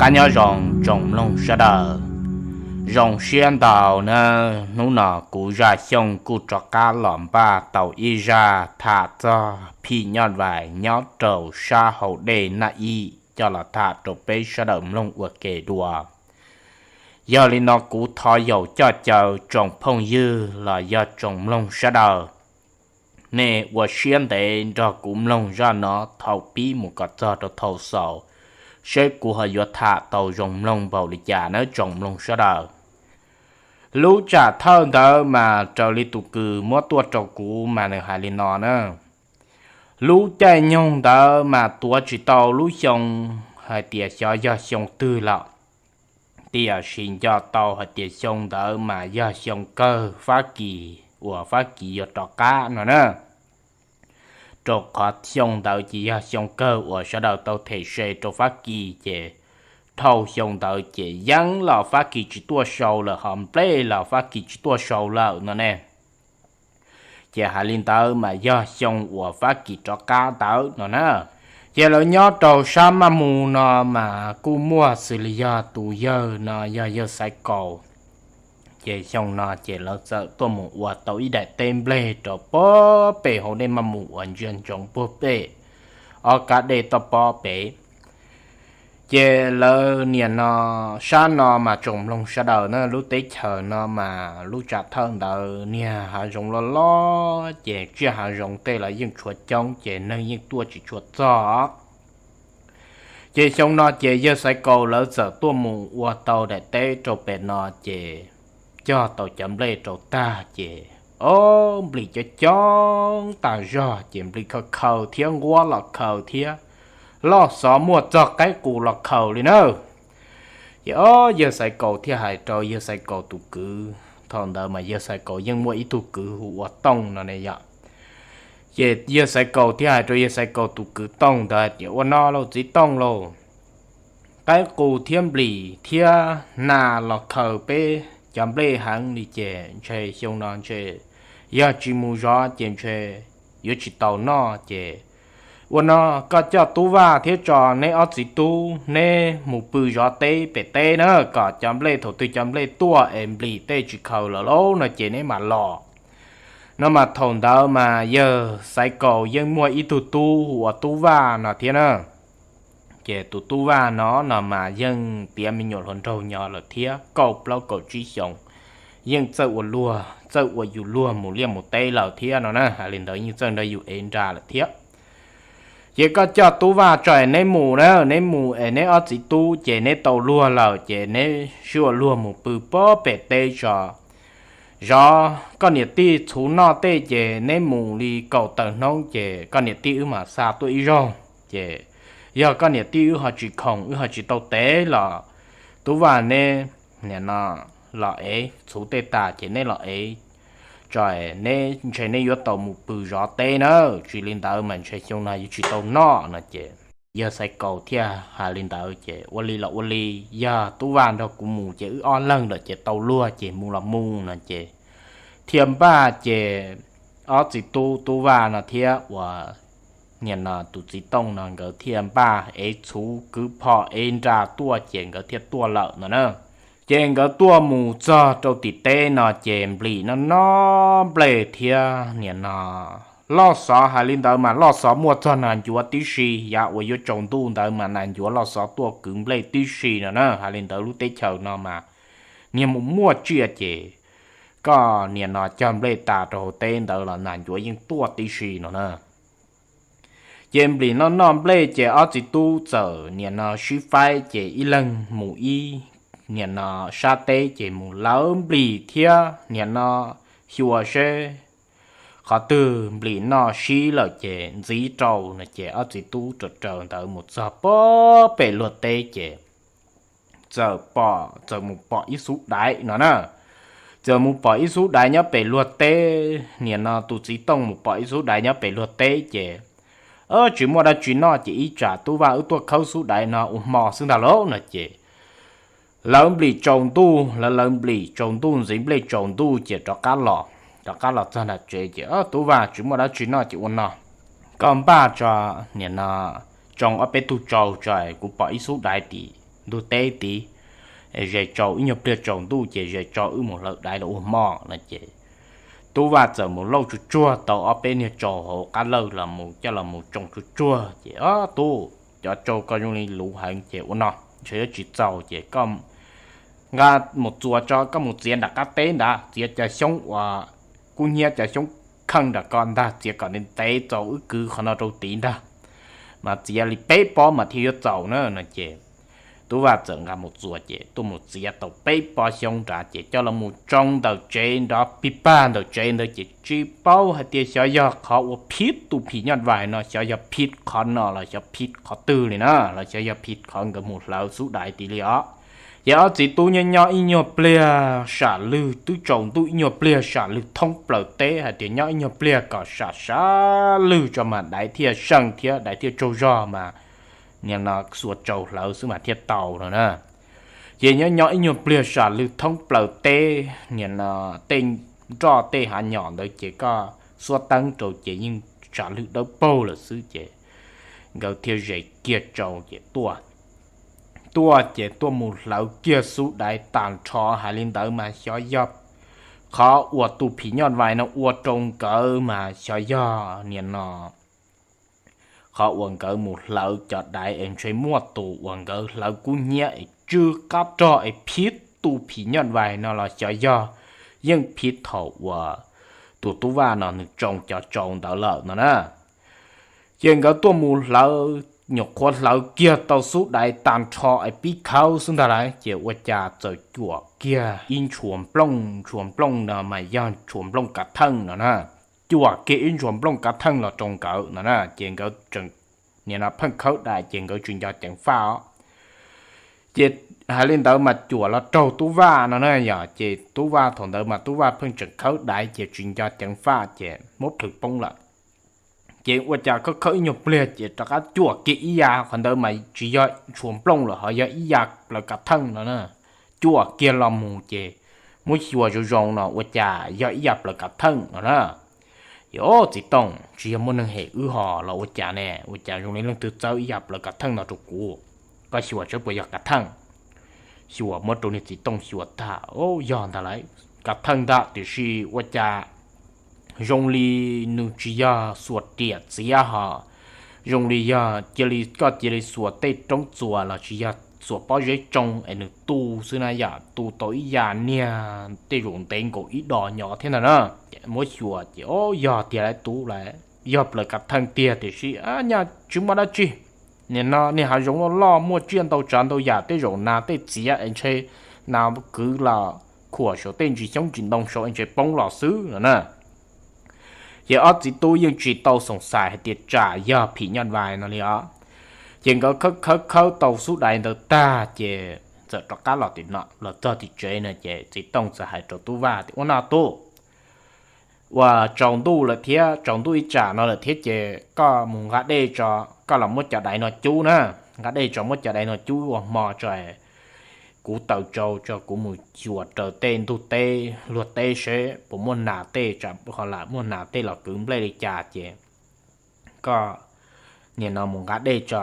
Ab, nyob zoo tsoom mloog sawv daws, zoo siab ntau nawb. Hnub no kuv Zaj Xyooj kuj rov qab los npaj tau ib zaj tham txog phim nyuj vais nyob rau sab hauv dej Naj Ib coj los tham rau peb sawv daws mloog ua ke dua. Yog li no kuv thov yaum coj caw tsoom phooj ywg los yog tsoom mloog sawv daws, nej ua siab ntev nrog kuv mloog zaj no thaum pib mus kom txog rau thaum xaus, seb kuv ho yuav tham tau zoo mloog npaum li cas nawb tsoom mloog sawv daws. Lub tsam thawj ntawd mas raws li tus kws muab tuaj rau kuv mas nws hais li no na. Lub caij nyoog ntawd mas tuav tsis tau lub xyoo hais tias xyov yog xyoo twg lawm, tiam sis nco tau hais tias xyoo ntawd mas yog xyoo kawg Fab Kis uas Fab Kis yuav rov qab no na. Rau qhov xyoo ntawd ces yog xyoo kawg uas sawv daws tau them se rau Fab Kis ces dhau xyoo ntawd ces yeeb los Fab Kis tsis tuaj sau lawm, ho nplej los Fab Kis tsis tuaj sau lawm no ne. Ces hais li ntawd mas yog xyoo uas Fab Kis rov qab ntawd no na. Ces lawv nyob rau sab Maj Mus no mas kuj muaj xws li yog tus yawg no yog yawg Xaiv Kaus. Ces xyoo no ces lawv txawm tuaj mus ua tau ib daim teb nplej rau pob pem hauv dej Maj Mus uas ntsia ntsoov puag pem ob kab dej toj pob pem. Ces lawv niam no, sab no mas tsoom mloog sawv daws na, lub teb chaws no mas lub tsam thawj ntawd niag hav zoov loj loj ces tsiaj hav zoov tej los yeej tshuav coob ces neeg yeej tuaj tsis tshua txog. Ces xyoo no ces yawg Xaiv Kaus lawv txawm tuaj mus ua tau daim teb rau pem no ces cog tau cov nplej rau tag ces, o, nplis coob coob tas zog ces nplis khaws khaws thiab, nquab los khaws thiab, loj xov muaj txog qaib qus los khaws li na. Ces o, yawg Xaiv Kaus thiaj hais rau yawg Xaiv Kaus tus kwv, thaum ntawd mas yawg Xaiv Kaus yeej muaj ib tug kwv hu ua Tooj no ne yom. Ces yawg Xaiv Kaus thiaj hais rau yawg Xaiv Kaus tus kwv Tooj ntawd hais tias, ua no lauj txiv Tooj lauj, qaib qus thiab nplis thiab nas los khaws peb cov nplej heev li ces ntshe xyoo no ntshe yog tsis mus zov ces ntshe yuav tsis tau noj ces ua no, koj coj Tub Vaj thiab tso neb ob txiv tub neb mus pw zov teb pem teb na, kom cov nplej thaum twg cov nplej tuaj es nplis tej tsis khaws lawm lauj no ces neb mam los. No mas thaum ntawd mas yawg Xaiv Kaus yeej muaj ib tug tub hu ua Tub Vaj no thiab na. Ces tus Tub Vaj no no mas yeej tiav me nyuam hluas nraug nyob lawm thiab, kaum plaub kaum tsib xyoos, yeej txawj ua luag, txawj ua yus luag mus liaj mus teb lawm thiab no na. Hais li ntawd yeej txawj nrog yus ev nra lawm thiab. Ces koj coj Tub Vaj tso es neb mus na, neb mus es neb ob txiv tub ces neb tau luag lawm ces neb sib ua luag mus pw pob pem teb tso. Zov koj niam tij txhuv noj tej ces neb mus li kaum tawm hnub ces koj niam tij wb mam xa tuaj ib zaug. Ces yog koj niam tij wb ho tsis khoom, wb ho tsis tau tev los Tub Vaj neb nim no los ev txhuv tej tas ces neb los ev tso, neb ntshe neb yuav tau mus pw zov teb na, tsis li ntawd mas ntshe xyoo no yuav tsis tau noj no ces yawg Xaiv Kaus thiaj hais li ntawd ces ua li los ua li, yog Tub Vaj nrog kuv mus ces wb ob leeg lawm ces tau luag ces mus los mus no ces thiaj npaj ces ob txiv tub Tub Vaj no thiab ua nim no tus txiv Tooj no nkawd thiaj npaj ev txhuv kwv phom ev nra tuaj ces nkawd thiaj tuaj lawm no na. Ces nkawd tuaj mus txog rau tim teb no ces nplis noj noj nplej thiab nim no loj xov, hais li ntawd mas loj xov muaj txog nas ncuav tib si, yav uas yuav tsaus ntuj ntawd mas nas ncuav loj xov tuaj kwv nplej tib si no na. Hais li ntawd lub teb chaws no mas niag mus muaj tsiaj ces koj nim no cog nplej tas rau hauv teb ntawd los nas ncuav yeej tuaj tib si no na. Ces nplis noj noj nplej ces ob txiv tub txawm nim no sib faib ces ib leeg mus ib nim no sab teb ces mus lawv nplis thiab nim no xyuas seb qhov twg nplis noj sib lawm ces ntxiv rau no ces ob txiv tub raws raws ntawd mus txog pob pem luag teb ces txawm pom, txawm mus pom ib xub daiv no na. Txawm mus pom ib xub daiv nyob pem luag teb, nim no tus txiv Tooj mus pom ib xub daiv nyob pem luag teb ces, tsis muaj dab tsi noj ces ib tsam Tub Vaj wb tuaj khawb xub daiv no ua hmo xwb ntag lauj no ces lawv nplis tsaus ntuj, lawv lawv nplis tsaus ntuj ntxiv nplej tsaus ntuj ces rov qab los, rov qab los txog nram tsev ces, Tub Vaj, tsis muaj dab tsi noj ces ua no, koj npaj tso, nim no tsoo ob peb tug tsau tso, kuv pom ib xub daiv tim ntug teb tid, zes tsaus ib nyuag pliag tsaus ntuj ces zes tso wb mus hlawv daiv los ua hmo no ces Tub Vaj txawm mus lauj tsuag tsuag tau ob peb niag tsaus hauv qab lawj los mus coj los mus tsoo tsuag tsuag ces, Ob tub, cov tsaus ko zoo li luv heev ces ua no, ntshe yuav tsis txaus ces koj nqa mus txuas tso, koj mus txiav nram qab teb ntag, txiav cov xyoob uas kub hnyiab cov xyoob kheej nram ko ntag, txiav kom ntev ntev txaus wb kwv qhov no rau tid ntag, mas txiav li peb pob mas thiaj yuav txaus na no ces Tub Vaj txawm nqa mus txuas ces tuaj mus txiav tau peb pob xyoob nrad ces coj los mus tsoo ntawm tsev nrov pig pag ntawm tsev ntawd ces tsis paub hais tias xyov yog qhov uas phiv tus phim nyuj vais no, xyov yog phiv qhov no los xyov phiv qhov twg li na, los xyov yog phiv qhov nkawd mus hlawv xub daiv tid li os. Ces ob txiv tub nyob nyob ib nyuag pliag sam lwg twb tsaus ntuj ib nyuag pliag sam lwg thoob plaws teb hais tias nyob ib nyuag pliag kom sam sam lwg tso mas daiv thiaj seej thiab daiv thiaj tsaug zog mas nim no xuas tsaus hlawv xwb mas thiaj tau no na. Ces nyob nyob ib nyuag pliag sam lwg thoob plaws teb, nim no tej nroj tej hav nyom ntawd ces koj xuab teeb rau ces yeej sam lwg dawb paug lawm xwb ces nkawd thiaj zes kiag tsaus ces tuaj, tuaj ces tuaj mus hlawv kiag xub daiv tag nrho. Hais li ntawd mas xyov yog qhov uas tus phim nyuj vais no ua rau nkawd mas xyov yog nim no qhov uas nkawd mus hlawv cov daiv es ntshe muaj tus uas nkawd hlawv kub hnyiab es tsw qab rog es phiv tus phim nyuj vais no los xyov yog yeej phiv thaum uas tus Tub Vaj no nws tsoo cov tsaus ntawd lawm no na. Ces nkawd tuaj mus hlawv, nyuam qhuav hlawv kiag tau xub daiv tag nrho es pib khawb xwb ntag lauj, ces ua cas txawm cuam kiag ib ntshua nplooj, ntshua nplooj no mas yog ntshua nplooj kav theej no na. Cuam kiag ib ntshua nplooj kav theej los rau nkawd no na, ces nkawd tseem nim no pheej khawb dais ces nkawd tsis nco ceev faj os. Ces hais li ntawd mas cuam los raug Tub Vaj no na yom, ces Tub Vaj thaum ntawd mas Tub Vaj pheej tseem khawb daiv ces tsis nco ceev faj ces muab plhws poob lawm. Ces ua cas khawb khawb ib nyuag pliag ces rov qab cuam kiag ib yav, qhov ntawd mas tsis yog ntshua nplooj lawm ho yog ib yav plaws kav theej no na. Cuam kiag los mus ces muab xyuas zoo zoo no ua cas yog ib yav plaws kav theej no na. Ces, Txiv Tooj, tsis yog muaj neeg hem wb ho los ua cas ne? Ua cas zoo li leej twg txawb ib yav plaws kav theej no rau kuv? Koj xyuas saib puas yog kav theej. Xyuas muab rau niag Txiv Tooj xyuas tag, yog ntag lauj, kav theej ntag, tiam sis ua cas zoo li nws tsis yog xuas riam txiav ho, zoo li yog cia li, koj cia li xuas tej roob txuas los tsis yog xuas pob zeb tsoo es nws tu xwb na yom, tu tau ib yav niag tej zaum ntev nkaus ib dos nyob thiab ntag na. Muab xyuas ces, o, yog tiag lauj tub lauj, yog plaws kav theej tiag tiam sis nyaj tsis muaj dab tsi. Nim no niag hav zoov loj loj muaj tsiaj ntau tsav ntau yam, tej zaum nas tej txiav es ntshe nas kwv los khuam saum tej ntsis xyoob ntsis ntoo saud es ntshe poob los xwb no na. Ces ob txiv tub yeej tsis tau xoom xais hais tias tsam yog phim nyuj vais no li os. Ces nkawd khawb khawb khawb tau xub daiv ntawd tag ces txawm rov qab los tim no los txog tim tsev no ces Txiv Tooj txawm hais rau Tub Vaj tias, Ua no tub, uas tsaus ntuj lawm thiab, tsaus ntuj ib tsam no lawm thiab ces koj mus nqa dej tso, koj los muab cov daiv no cub na. Nqa dej tso muab cov daiv no cub ua hmo tso, kuv taws tsau tso kuv mus xyuas raws tej ntug teb luag teb seb puas muaj nas tej, tsam ho lam muaj nas tej los kwv nplej li cas ces koj nim no mus nqa dej tso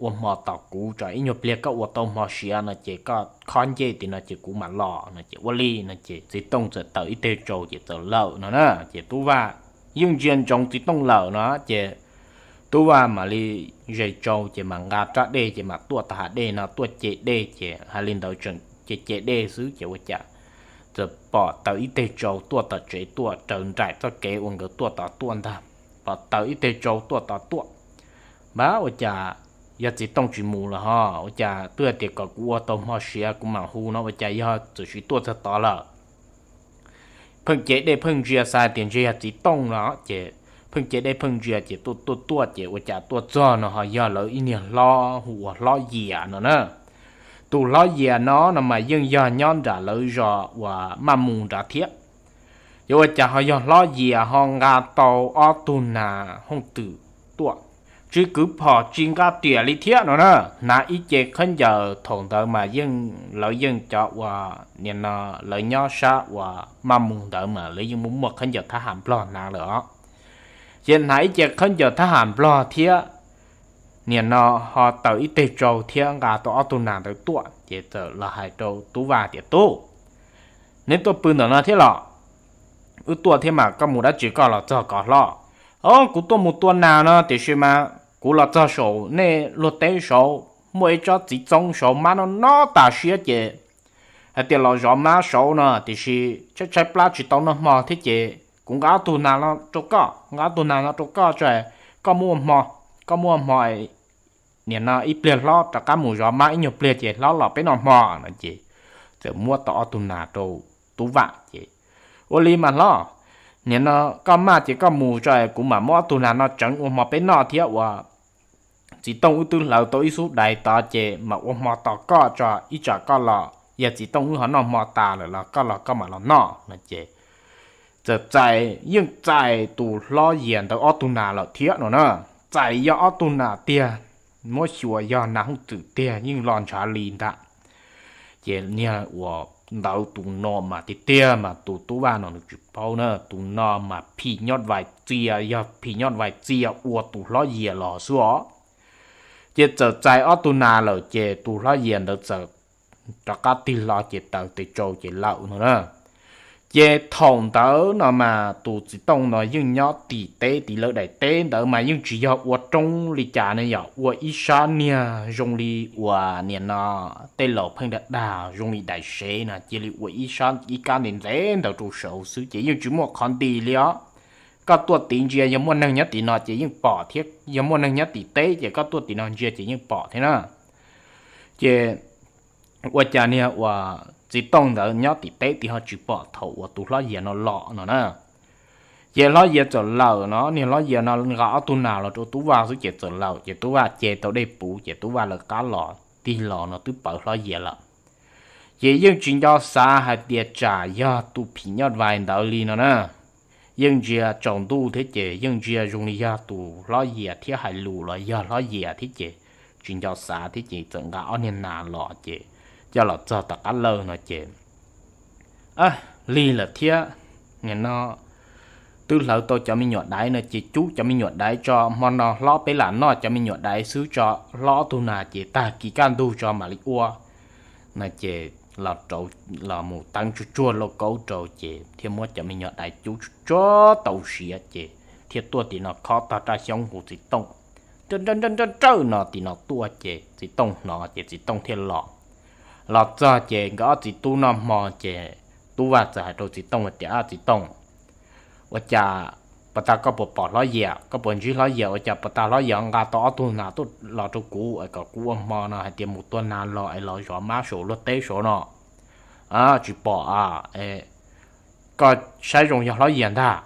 ua hmo tos kuv tso, ib nyuag pliag koj ua tau hmo siav no ces koj khob ncej tim no ces kuv mam los no ces ua li no ces Txiv Tooj txawm taws ib teg tsau ces txawm lawm no na. Ces Tub Vaj yeej ntsia ntsoov Txiv Tooj lawm no ces Tub Vaj mam li zes tsau ces mam nqa rab dej ces mam tuaj tom hav dej no tuaj ce dej ces hais li ntawd tseem ce ce dej xwb ces ua cas txawm pom taws ib teg tsau tuaj tom tsev tuaj raws nraim txoj kev uas nkawd tuaj tod tuaj ntag. Pom taws ib teg tsau tuaj tod tuaj, npab ua cas yog Txiv Tooj tsis mus lawm ho, ua cas twb hais tias kom kuv ua tau hmo siav kuv mam hu no ua cas yog txawm sis tuaj txog tod lawm. Pheej ce dej pheej ntsia xav tias ntshe yog Txiv Tooj no ces pheej ce dej pheej ntsia ces tuaj tuaj tuaj ces ua cas tuaj txog no ho yog lawv ib niag hlob hu ua Hlob Yias no na. Tus Hlob Yias no no mas yeej yog nyob nram lawv zos uas maj mus nrad thiab. Yog ua cas ho yog Hlob Yias ho nqa tau ob tug nas hooj twm tuaj, tsis kwv phom tsis nqa riam li thiab no na. Hnav ib ce khaub ncaws, thaum ntawd mas yeej lawv yeej cov uas nim no lawv nyob sab uas maj mus ntawd mas lawv yeej muaj muaj khaub ncaws thab ham nplog hnav lawm os. Ces hnav ib ce khaub ncaws thab ham nplog thiab niam no ho taws ib teg tsau thiab nqa tau ob tug nas ntawd tuaj ces txawm los hais rau Tub Vaj tias, Tub, neb tuaj pw ntawm no thiab los? Wb tuaj thiab mas koj mus dab tsi koj los txog ko hlob? Au, kuv tuaj mus tua nas no tiam sis mas kuv los txog saum nej luag teb saud muaj ib tsob txiv txoob saud mab no no tas siab ces hais tias los zov mab saud no tiam sis tshaib tshaib plab tsis tau noj hmo thiab ces kuv nqa ob tug nas no rau koj, nqa ob tug nas no rau koj tso, koj muab ua hmo, koj muab ua hmo, nim no ib pliag hlob rov qab mus zov mab ib nyuag pliag ces hlob los peb noj hmo no ces txawm muab tau ob tug nas rau Tub Vaj ces, Ua li mas hlob, nim no koj maj ces koj mus tso, kuv mam muab ob tug nas no tseev ua hmo peb noj thiab uas txiv tooj wb twb hlawv tau ib xub dais tod ces mam ua hmo tos koj tso, ib tsam koj los yog txiv tooj wb ho noj hmo tas lawm los koj los koj mam los noj no ces txawm txais, yeej txais tus hlob Yias ntawd ob tug nas lawm thiab no na. Txais yog ob tug nas tiag, muab xyuas yog nas hooj txwm tiag yeej los ntshav li ntag. Ces niag uas ntawd tus no mas tiag tiag mas tus Tub Vaj no nws tsis paub na, tus no mas phim nyuj vais txias, yog phim nyuj vais txias ua tus hlob Yias los xwb os. Ces txawm txais ob tug nas lawm ces tus hlob Yias ntawd txawm rov qab tig hlo ces taws tes tsau ces lawm no na. Ces thaum ntawd no mas tus txiv tooj no yeej nyob tim teb, tim lawv daim teb ntawd mas yeej tsis yog ua roob li cas ne, yog ua ib sab niag zoo li uas nim no tej laus pheej dag dag zoo li daim sev no, cia li ua ib sab ib kab ntev ntev ntawd rau saud xwb ces yeej tsis muaj qhov nti li os. Koj tuaj tid ntsia yog muaj neeg nyob tim no ces yeej pom thiab, yog muaj neeg nyob tim teb ces koj tuaj tim no ntsia ces yeej pom thiab na. Ces ua cas niag uas txiv tooj ntawd nyob tim teb tid ho tsis pom thaum uas tus hlob Yias no los no na. Ces hlob Yias txawm lawm no, niag hlob Yias no nqa ob tug nas los rau Tub Vaj xwb ces txawm lawm ces Tub Vaj ce tau dej puv ces Tub Vaj lawv qab los tig los no twb pawv hlob Yias lawm. Ces yeej tsis nco xav hais tias tsam yog tus phim nyuj vais ntawd li no na. Yeej ntsia tsaus ntuj thiab ces yeej ntsia zoo li yog tus hlob Yias thiab hais lus los yog hlob Yias thiab ces tsis nco xav thiab ces txawm nqa ob niag nas los ces coj los txog tom qab lawj no ces lig lawm thiab. Nim no twb hlawv tau cov me nyuam daiv no ces cub cov me nyuam daiv tso, hmo no hlob peb lam noj cov me nyuam daiv xwb tso, hlob ob tug nas ces tag kis kaj ntug tso mam li ua no ces los rau, los mus teeb tsuag tsuag lauj kaub rau ces thiaj muab cov me nyuam daiv cub tsuag tau siav ces thiaj tuaj tim no khob tog raj xyoob hu txiv tooj, nrawj nrawj nrawj no tim no tuaj ces txiv tooj hnov ces txiv tooj thiaj los. Los txog ces nkawd ob txiv tub noj hmo ces Tub Vaj txawm hais rau txiv tooj tias, Txiv tooj, ua cas puas tas koj puas pom hlob Yias, koj puas ntsib hlob Yias, ua cas puas tas hlob Yias nqa tau ob tug nas tuaj los rau kuv es kom kuv ua hmo no hais tias mus tua nas los es los zov mab saum luag teb saud no? Tsis pom. Koj saib zoo yog hlob Yias ntag.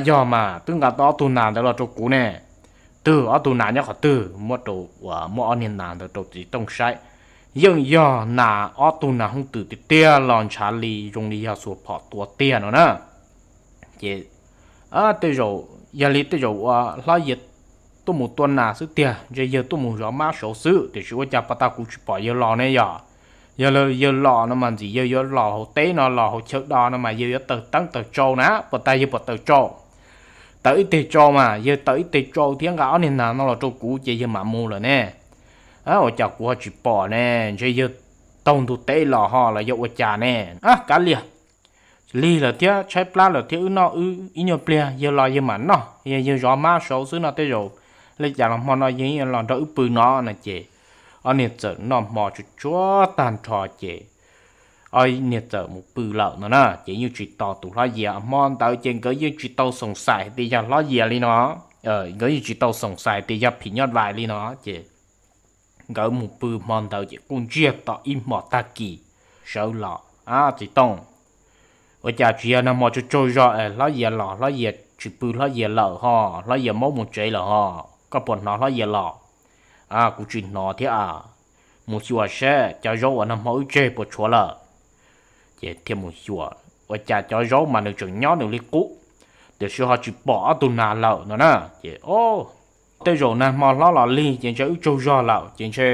Yog mas twb nqa tau ob tug nas ntawd los rau kuv ne. Twg ob tug nas nyob qhov twg? Muab rau, uas muab ob niag nas ntawd rau txiv tooj saib. Yeej yog nas, ob tug nas hooj twm tiag tiag los ntshav li zoo li yog xuas phom tua tiag no na. Ces tej zaum, yog li tej zaum uas hlob Yias tuaj mus tua nas xwb tiag, ntshe yawg tuaj mus zov mab saud xwb, tiam sis ua cas puas tas kuv tsis pom yawg los ne yog? Yog yawg los no mas ntxim yawg yuav los hauv teb no, los hauv chaw do no mas yawg yuav taws teeb taws tsau na, puas tas yawg puas taws tsau? Taws ib teg tsau mas, yawg taws ib teg tsau thiab nqa ob niag nas no los rau kuv ces yawg mam mus lawm ne. Ua cas kuv ho tsis pom ne? Ntshe yawg taug ntug teb los ho los yog ua cas ne? Kav liam, lig lawm thiab tshaib plab lawm thiab, wb noj wb ib nyuag pliag yawg los yawg mam noj, yog yawg zov mab saud xwb no tej zaum li cas los hmo no yawg los nrog wb pw no no ces ob niag txawm noj hmo tsuag tsuag tag nrho ces ob niag txawm mus pw lawm no na. Ces yeej tsis tos tus hlob Yias, hmo ntawd ces nkawd yeej tsis tau xoom xais hais tias yog hlob Yias li no, nkawd yeej tsis tau xoom xais tias yog phim nyuj vais li no ces nkawd mus pw hmo ntawd ces kuj ntsiag to ib hmos tag kis sawv los. Txiv tooj, ua cas tsis yog nag hmo tsaug tsaug zog es hlob Yias los, hlob Yias tsis pw, hlob Yias lawm ho, hlob Yias maub mus tsev lawm ho, koj puas hnov hlob Yias los? Kuv tsis hnov thiab a. Mus xyuas seb cov zaub uas nag hmo wb tseg puas tshuav lawm. Ces thiaj mus xyuas, ua cas cov zaub mas nws tseem nyob nws li qub, tiam sis ho tsis pom ob tug nas lawm no na. Ces tej zaum nag hmo hlob los lig ces ntshe wb tsaug zog lawm ces ntshe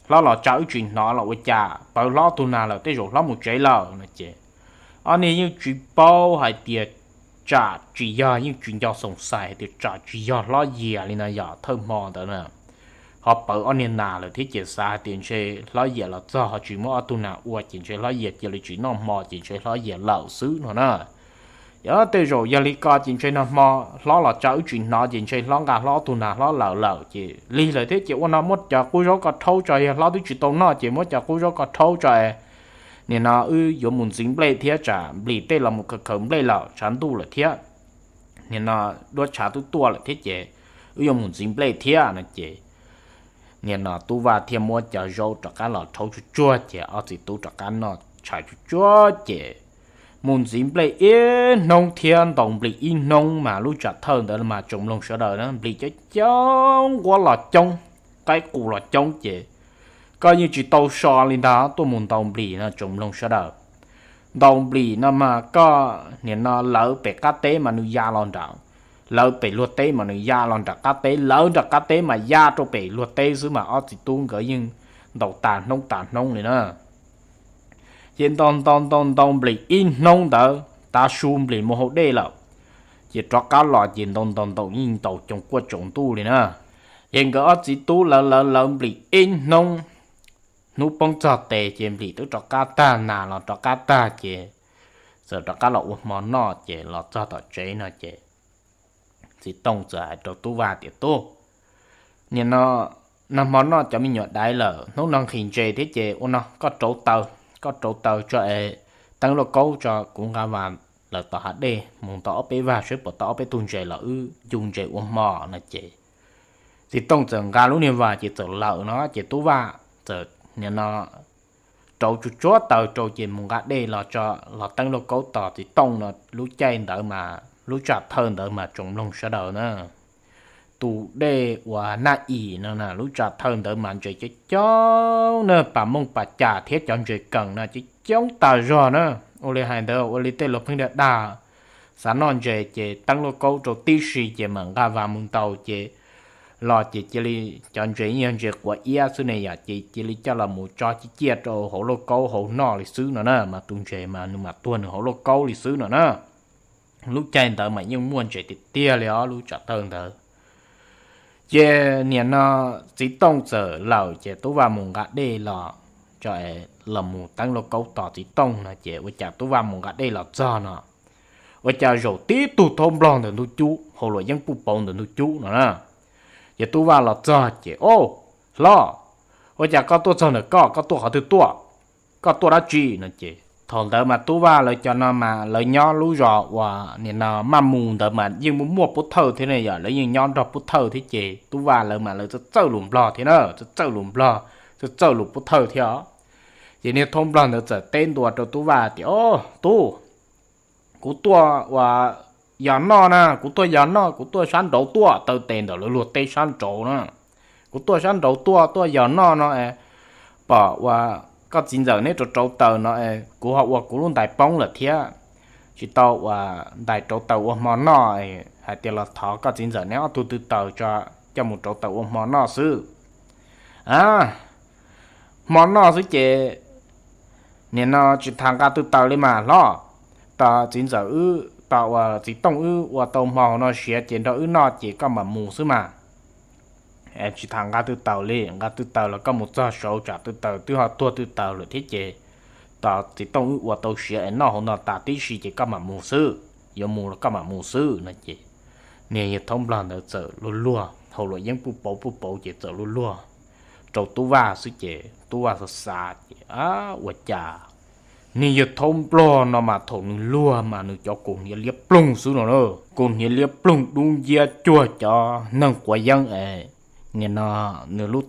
hlob los tsa wb tsis hnov los ua cas, pawv hlob ob tug nas lawm tej zaum hlob mus tsev lawm no ces ob niag yeej tsis paub hais tias tsam tsis yog, yeej tsis nco xoom xais hais tias tsam tsis yog hlob Yias li no yog thawj hmo ntawd na. ho pawv ob niag nas lawm thiab ces xav hais tias ntshe hlob Yias los txog ho tsis muab ob tug nas ua ces ntshe hlob Yias cia li tsis noj hmo ces ntshe hlob Yias lawm xwb no na. Yog tej zaum yog li ko ces ntshe nag hmo hlob los tsa wb tsis hnov ces ntshe hlob nqa hlob ob tug nas hlob lawm lawm ces lig lawm thiab ces ua no muab cov qub zaub ko rhaub tso, yog hlob twb tsis tau noj ces muab cov qub zaub ko rhaub tso es nim no wb yuav mus ntxiv nplej thiab tsam nplis tej los mus khaws khaws nplej lawm tshav ntuj lawm thiab. Nim no duab tshav twb tuaj lawm thiab ces wb yuav mus ntxiv nplej thiab no ces nim no Tub Vaj thiaj muab cov zaub rov qab los rhaub tsuag tsuag ces ob txiv tub rov qab noj tshais tsuag tsuag ces mus ntxiv nplej ib hnub thiab ntaus nplis ib hnub mas lub tsam thawj ntawd mas tsoom mloog sawv daws na nplis coob coob, nquab los coob, qaib qus los coob ces koj yeej tsis tau so li ntag tuaj mus ntaus nplis no tsoom mloog sawv daws. Ntaus nplis no mas koj nim no lawv pem qab teb mas nws ya los nram, lawv pem luag teb mas nws ya los nram qab teb, lawv nram qab teb mas ya rau pem luag teb xwb mas ob txiv tub nkawd yeej ntaus tas hnub tas hnub li na. Ces ntaus ntaus ntaus ntaus nplis ib hnub ntawd tav su nplis mus haus dej lawm, ces rov qab los ces ntaus ntaus ntaus yeej ntaus coos kuaj tsaus ntuj li na. Ces nkawd ob txiv tub lawv lawv lawv nplis ib hnub, hnub poob txog tes ces nplis twb rov qab tag, nas los rov qab tag ces txawm rov qab los ua hmo noj ces los txog tom tsev no ces txiv Tooj txawm hais rau Tub Vaj tias, Tub, nim no nag hmo noj cov me nyuam daiv lawm, hnub no nqhis ntses thiab ces ua no koj rauv taws, koj rauv taws tso es teeb lauj kaub tso kuv nqa vas lawm tom hav dej mus ntaus ob peb vag saib puas tau ob peb tug ntses los wb ncu ntses ua hmo no ces txiv Tooj txawm nqa lub niag vas ces txawm lawm no ces Tub Vaj txawm nim no rauv tsuag tsuag taws rau ces mus nqa dej los tso, los teeb lauj kaub tos txiv Tooj no. Lub caij ntawd mas lub tsam thawj ntawd mas tsoom mloog sawv daws na, tus dej uas Naj Yim no na, lub tsam thawj ntawd mas ntses coob coob na, pas mooj pas cas thiab cov ntses kees no coob coob tas zog na. Ua li hais ntawd ua li tej laus pheej dag dag, xav noj ntses ces teeb lauj kaub rau tib si ces mam nqa vas mus ntaus ces los ces cia li cov ntses yeej yog ntses quav iab xwb ne yom, ces cia li coj los mus tso ciaj ciaj rau hauv lauj kaub hauv noj li xwb no na, mas tus ntses mas nws mam tuag nws hauv lauj kaub li xwb no na. Lub caij ntawd mas yeej muaj ntses tiag tiag li os lub tsam thawj ntawd. Ces nim no txiv Tooj txawm lawm ces Tub Vaj mus nqa dej los, los mus teeb lauj kaub tos txiv Tooj no ces ua cas Tub Vaj mus nqa dej los txog no ua cas zaum tib tug thaub nplog ntawm ntug cub, hauv luam yeeb puj pauv ntawm ntug cub no na. Ces Tub Vaj los txog ces, Au, hlob, ua cas koj tuaj txog ntawm koj, koj tuaj qhov twg tuaj? Koj tuaj dab tsi no ces thaum ntawd mas Tub Vaj lawv cov no mas lawv nyob lub zos uas nim no Maj Mus ntawd mas yeej muaj muaj pov thawj thiab ne yom, lawv yeej nyob nrog pov thawj thiab ces Tub Vaj lawv mas lawv txawj txawj lus nplog thiab na, txawj txawj lus nplog, txawj txawj lus pov thawj thiab os. Ces niag thaub nplog ntawd txawm teb ntua rau Tub Vaj tias, Au, tub, kuv tuaj uas yog noj na, kuv tuaj yog noj, kuv tuaj sab nraud tuaj, taw tes ntawm lawv luag teb sab nraud na. Kuv tuaj sab nraud tuaj, tuaj yog noj no es pom uas koj txiv ntxawm neb rauv rauv taws no es kuv ho ua kuv lub ntais poob lawm thiab, tsis tau uas ntais rauv taws ua hmo noj, hais tias los thov koj txiv ntxawm neb ob tug tw taws tso, coj mus rauv taws ua hmo noj xwb. A, hmo noj xwb ces nim no tsis tas nqa tw taws li mas hlob. Tos txiv ntxawm wb, tos uas txiv Tooj wb ua tau hmo hauv no siav ces nrog wb noj ces koj mam mus xwb mas. Tsis tas nqa tw taws li, nqa tw taws los koj mus txog saud tsam tw taws twb ho tuag tw taws lawm thiab ces tos txiv Tooj wb ua tau siav es noj hauv no tas tib si ces koj mam mus xwb, yuav mus los koj mam mus xwb no ces niag yawg thaub nplog ntawd txawm luag luag, hauv luam yeeb puj pauv puj pauv ces txawm luag luag rau Tub Vaj xwb ces Tub Vaj xav xav ces, A, ua cas niag yawg thaub nplog no mas thaum nws luag mas nws cov kaus hniav liab ploog xwb no na. Kaus hniav liab ploog dub nciab cuag cov neeg quav yeeb es nim no nws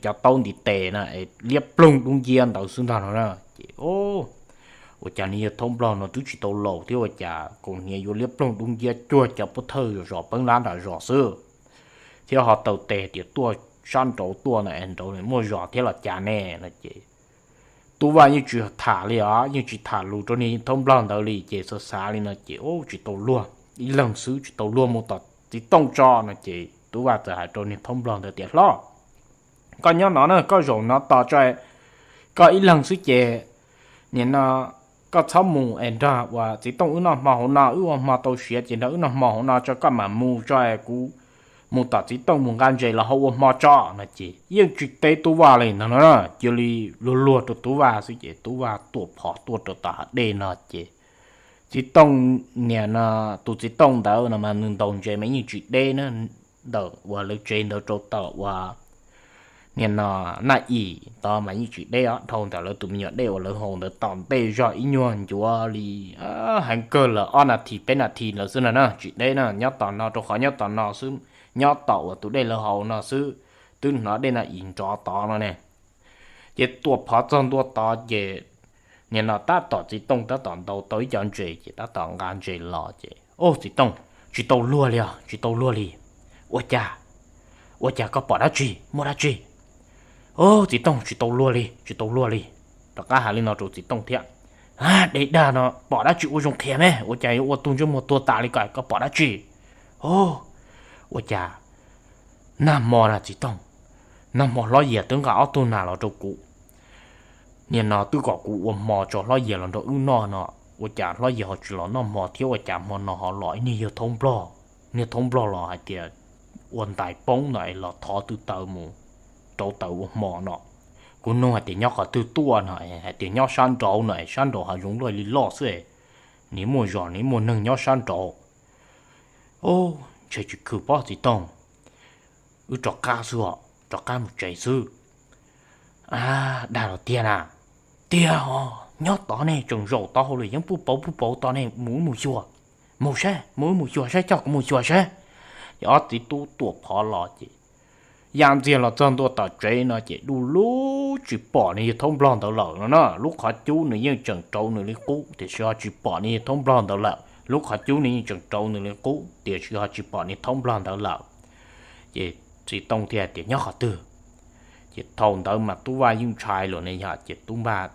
cov taub ntiv tes na es liab ploog dub nciab ntawd xwb ntag no na. Ces ua cas niag yawg thaub nplog no twb tsis tau laus thiab ua cas kaus hniav yuav liab ploog dub nciab cuag cov pov thawj zos peeb lab nram zos xwb, thiab ho taw tes tias tuaj sab nraud tuaj no es nraud muaj zos thiab los cas ne no ces Tub Vaj yeej tsis tham li os, yeej tsis tham lus rau niag thaub nplog ntawd li ces xav xav li no ces, Ub, tsis tau luag, ib leeg xwb tsis tau luag, mus tom txiv Tooj tso no ces Tub Vaj txawm hais rau niag thaub nplog ntawd tias, Hlob, koj nyob no na, koj zaum no tos tso, koj ib leeg xwb ces nim no koj txhob mus es nrog uas txiv Tooj wb noj hmo hauv no, wb ua hmo tau siav ces nrog wb noj hmo hauv no tso koj mam mus tso es kuv mus tom txiv tooj mus nqa ntses los hau ua hmo tso no ces yeej tsis teb tub vaj li no no, cia li luag luag rau tub vaj xwb ces tub vaj tuam phov tuaj rau tom hav dej no ces txiv tooj, niag no, tus txiv tooj ntawd no mas nws ntaus ntses mas yeej tsis deb na, ntawm uas lawv tsev ntawd rau tom uas niag no Naj Yim tod mas yeej tsis deb os, dhau ntawm lawv tus me nyuam dej uas lawv haus ntawd tom ntej zog ib nyuag ncuav li heev kawg lawm ob nas this peb nas this lawm xwb no na, tsis deb na, nyob tom no rau qhov nyob tom no xwb, nyob tom uas tus dej lawv haus no xwb, twb hnov dej Naj Yim nrov tod no ne. Ces tuam phov txog ntua tod ces niag no tab tom txiv tooj tab tom ntaus tau ib co ntses ces tab tom nqa ntses los ces, Au txiv tooj, tsis tau luag li os, tsis tau luag li. Ua cas? Ua cas koj pom dab tsi, muaj dab tsi? Au txiv tooj, tsis tau luag li, tsis tau luag li. Rov qab hais li no rau txiv tooj thiab, Dej dag no pom dab tsi ua zoo qhia me, ua cas yuav ua tug ntsej muag tuag tas li ko, koj pom dab tsi? Au, ua cas nag hmo na txiv tooj, nag hmo hlob Yias twb nqa ob tug nas los rau kuv. Niag no twb kom kuv ua hmo tso hlob Yias los nrog wb noj no, ua cas hlob Yias ho tsis los noj hmo thiab, ua cas hmo no ho los ib niag yawg thaub nplog, niag thaub nplog los hais tias ua ntais poob no es los thov tw taws mus rauv taws ua hmo no. Kuv nug hais tias nyob qhov twg tuaj no, hais tias nyob sab nraud no, sab nraud hav zoov loj li loj xwb, nws muaj zos nws muaj neeg nyob sab nraud. Au, ntshe tsis khwm pob txiv tooj, wb rov qab xwb os, rov qab mus tsev xwb. A, dag los tiag na. Tiag os, nyob tod ne, tseem zaum tod hauv lawm yeej pub pauv pub pauv tod ne, mus wb mus xyuas. Mus saib, mus wb mus xyuas saib, coj kuv mus xyuas saib. Ces ob txiv tub tuam phov los ces ya ntxiag los txog ntua tom tsev no ces du lug tsis pom niag yawg thaub nplog ntawd lawm no na. Lub qhov cub nws yeej tseem rauv nws li qub tiam sis ho tsis pom niag yawg thaub nplog ntawd lawm, lub qhov cub nws yeej tseem rauv nws li qub tiam sis ho tsis pom niag thaub nplog ntawd lawm. Ces txiv tooj thiaj hais tias nyob qhov twg? Ces thaum ntawd mas tub vaj yeej ntshai lawm ne yog ces tub vaj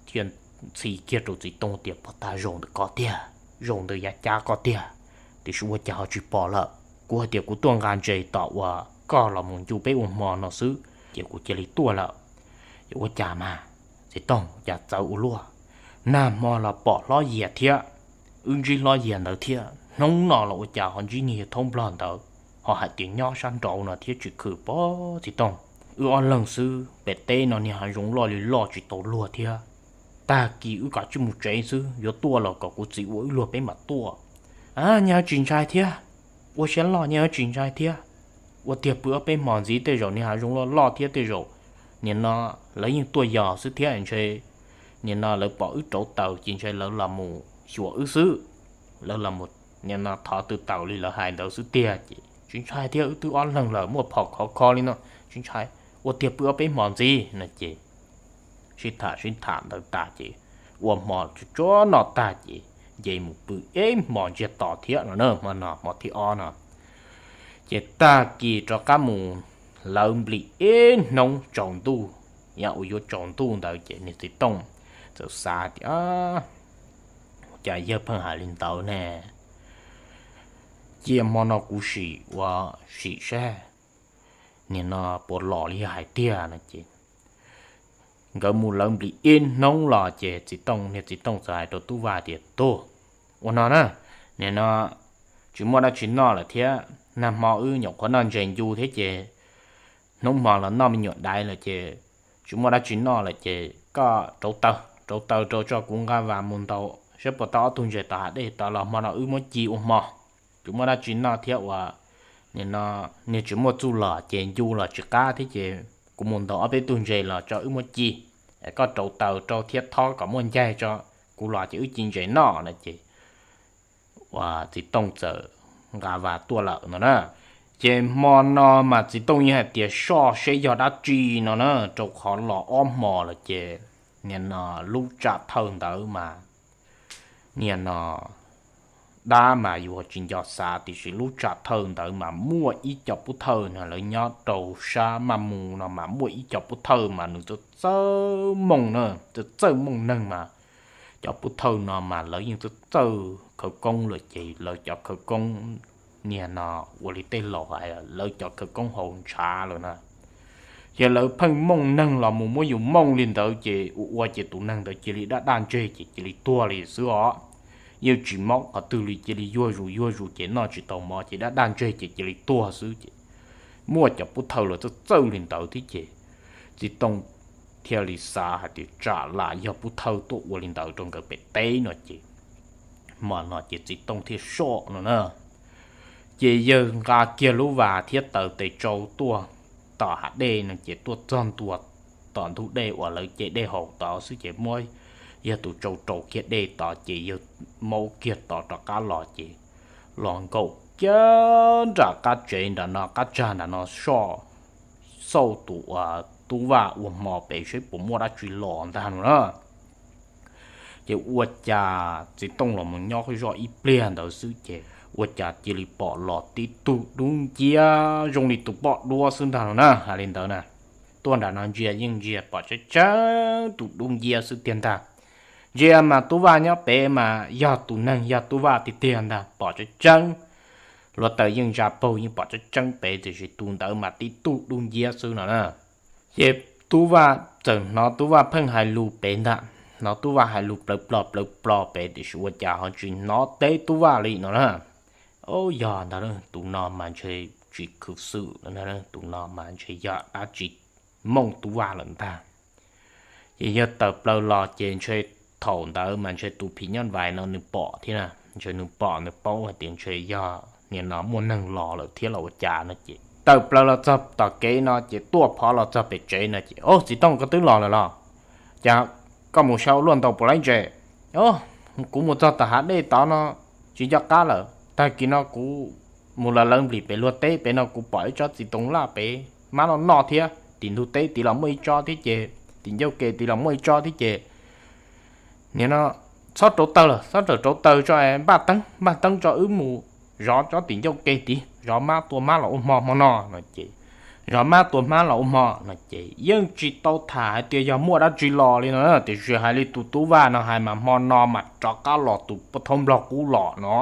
thiaj ntxhi kiag rau txiv tooj tias pog tag zaum ntawm koj tiag, zaum ntawm yav cab koj tiag, tiam sis ua cas ho tsis pom lawm? Kuv hais tias kuv tuaj nqa ntses tom uas koj los mus ncu peb ua hmo no xwb ces kuv cia li tuaj lawm. Ces ua cas mas txiv tooj, cas txawv ua luaj, nag hmo los pom hlob Yias thiab, wb ntsib hlob Yias ntawd thiab, hnub no los ua cas ho ntsib niag yawg thaub nplog ntawd, ho hais tias nyob sab nraud no thiab tsis khwm pob txiv tooj. Wb ob leeg xwb, pem teb no niag hav zoov loj li loj tsis tau luag thiab. Tag kis wb kav tsij mus tsev xwb, yuav tuaj los kom kuv txiv ua wb luag peb mam tuaj. A, nyias tsis ntshai thiab, ua siab loj nyias tsis ntshai thiab. Ua tiag pw ob peb hmo ntxiv tej zaum niag hav zoov loj loj thiab tej zaum niag no lawv yeej tuaj yos xwb thiab ntshe niag no lawv pom wb rauv taws ces ntshe lawv los mus xyuas wb xwb, lawv los mus niag no thov tw taws li lawv hais ntawd xwb tiag ces tsis ntshai thiab, wb twb ob leeg lawm muaj phom khov kho li no, tsis ntshai, ua tiag pw ob peb hmo ntxiv no ces sib tham sib tham ntawd tag ces ua hmo tsuag tsuag noj tag ces nce mus pw ib hmo ntsiag to thiab no na, hmo no hmo thib ob no. Ces tag kis rov qab mus lawv nplis ib hnub tsaus ntuj, yav uas yuav tsaus ntuj ntawd ces niag txiv tooj txawm xav tias, Cas yawg pheej hais li ntawd ne? Cia hmo no kuv sim ua sim saib niag no puas los li yawg hais tiag no ces nkawd mus lawv nplis ib hnub los ces txiv tooj, niag txiv tooj txawm hais rau tub vaj tias, Tub, ua no na, niag no tsis muaj dab tsi noj lawm thiab, nag hmo wb nyuam qhuav noj ntses ncu thiab ces hnub hmo los noj me nyuam daiv lawm ces tsis muaj dab tsi noj lawm ces koj rauv taws, rauv taws rau tso kuv nqa vas mus ntaus saib puas tau ob tug ntses tom hav dej tod los hmo no wb muab ci ua hmo. Tsis muaj dab tsi noj thiab uas niag tsis muaj txuj lom ces ncu los tsis qab thiab ces kuv mus ntaus ob peb tug ntses los tso wb muab ci. Koj rauv taws rau thiab thob kom muaj ncaig tso kuv los ces wb ci ntses noj no ces uas txiv tooj txawm nqa vas tuaj lawm no na. Ces hmo no mas txiv tooj yeej hais tias soj seb yog dab tsi no na, rau qhov los ob hmo lawm ces niag no lub tsam thawj ntawd mas niag no dab mas yus tsis nco xav tiam sis lub tsam thawj ntawd mas muaj ib co pub thawj no lawv nyob rau sab maj mus no mas muaj ib co pub thawj mas nws txawj txawj mooj na, txawj txawj mooj neeg mas cov pub thawj no mas lawv yeej txawj txawj khawv koob lawm ces lawv cov khawv koob niag no ua li tej laus hais lawv cov khawv koob haus ntshav lawm na. Ces lawv pheej mooj neeg los mus muab yus mooj li ntawd ces ua ua ces tus neeg ntawd cia li daj daj ntseg ces cia li tuag li xwb os. yeej tsis mob qhov twg li, cia li yuag zus yuag zus ces noj tsis tau mov ces daj daj ntseg ces cia li tuag xwb ces muaj cov pub thawj los txawj txawj li ntawd thiab ces Txiv Tooj thiaj li xav hais tias tsam lam yog pub thawj tuaj ua li ntawd rau nkawd pem teb no ces, hmo no ces Txiv Tooj thiaj soj no na. Ces yawg nqa kiag lub vas thiab taws tes tsau tuaj tom hav dej no ces tuaj txog ntua tom ntug dej uas lawv ce dej haus tod xwb ces muab yawg tus tsau rau kiag dej tod ces yawg maub kiag tod rov qab los ces los nkaum kiag nram qab tsev nram no, qab tsag nram no soj, xauj tus uas Tub Vaj ua hmo pem seb puas muaj dab tsi los ntag no na. Ces ua cas Txiv Tooj los mus nyob zoj ib pliag ntawd xwb ces ua cas cia li pom los tib tug dub nciab zoo li tus poj duab xwb ntag no na, hais li ntawd na. Tuaj nram no ntsia yeej ntsia pom tseeb tseeb tus dub nciab xwb tiag ntag. Ntsia mas Tub Vaj nyob pem mas yog tus neeg yog Tub Vaj tiag tiag ntag, pom tseeb tseeb. Hluav taws yeej ntsa paug yeej pom tseeb tseeb pem tiam sis tus ntawd mas tib tug dub nciab xwb no na. Ces Tub Vaj txawm hnov Tub Vaj pheej hais lus pem ntag, hnov Tub Vaj hais lus plawv plos plawv plos pem tiam sis ua cas ho tsis hnov teb Tub Vaj li no na. Au, yog ntag, tus no mas ntshe tsis khwv xwm no, tus no mas ntshe yog dab tsi mooj Tub Vaj lawm ntag. Ces yawg tawm plaws los ces ntshe thaum ntawd mas ntshe tus phim nyuj vais no nws pom thiab na, ntshe nws pom nws paub hais tias ntshe yog nim no muaj neeg los lawm thiab los ua cas no ces tawm plaws los txog tom kev no ces tuaj phov los txog pem tsev no ces, Au, Txiv Tooj, koj twb los lawm los? Cas koj mus sau luaj ntau puas laib ntses? Au, kuv mus txog tom hav dej tod no tsis nco qab lawm. Tag kis no kuv mus lawv lawv nplis pem luag teb pem no kuv pom ib tsob txiv toov laj pem, mab noj noj thiab. Tim ntug teb tid los muaj ib tsob thiab ces, tim ncauj ke tid los muaj ib tsob thiab ces, nim no txhob rauv taws lawm, txhob rawm rauv taws tso, npaj teeb npaj teeb tso wb mus zov tsob tim ncauj ke tid, zov mab tua mab los ua hmo hmo no no ces, zov mab tua mab los ua hmo no ces yeej tsis tau tham hais tias yog muaj dab tsi los li no na, tiam sis hais li tus Tub Vaj no hais mas hmo no mas rov qab los tus poj thaub nplog qub los no.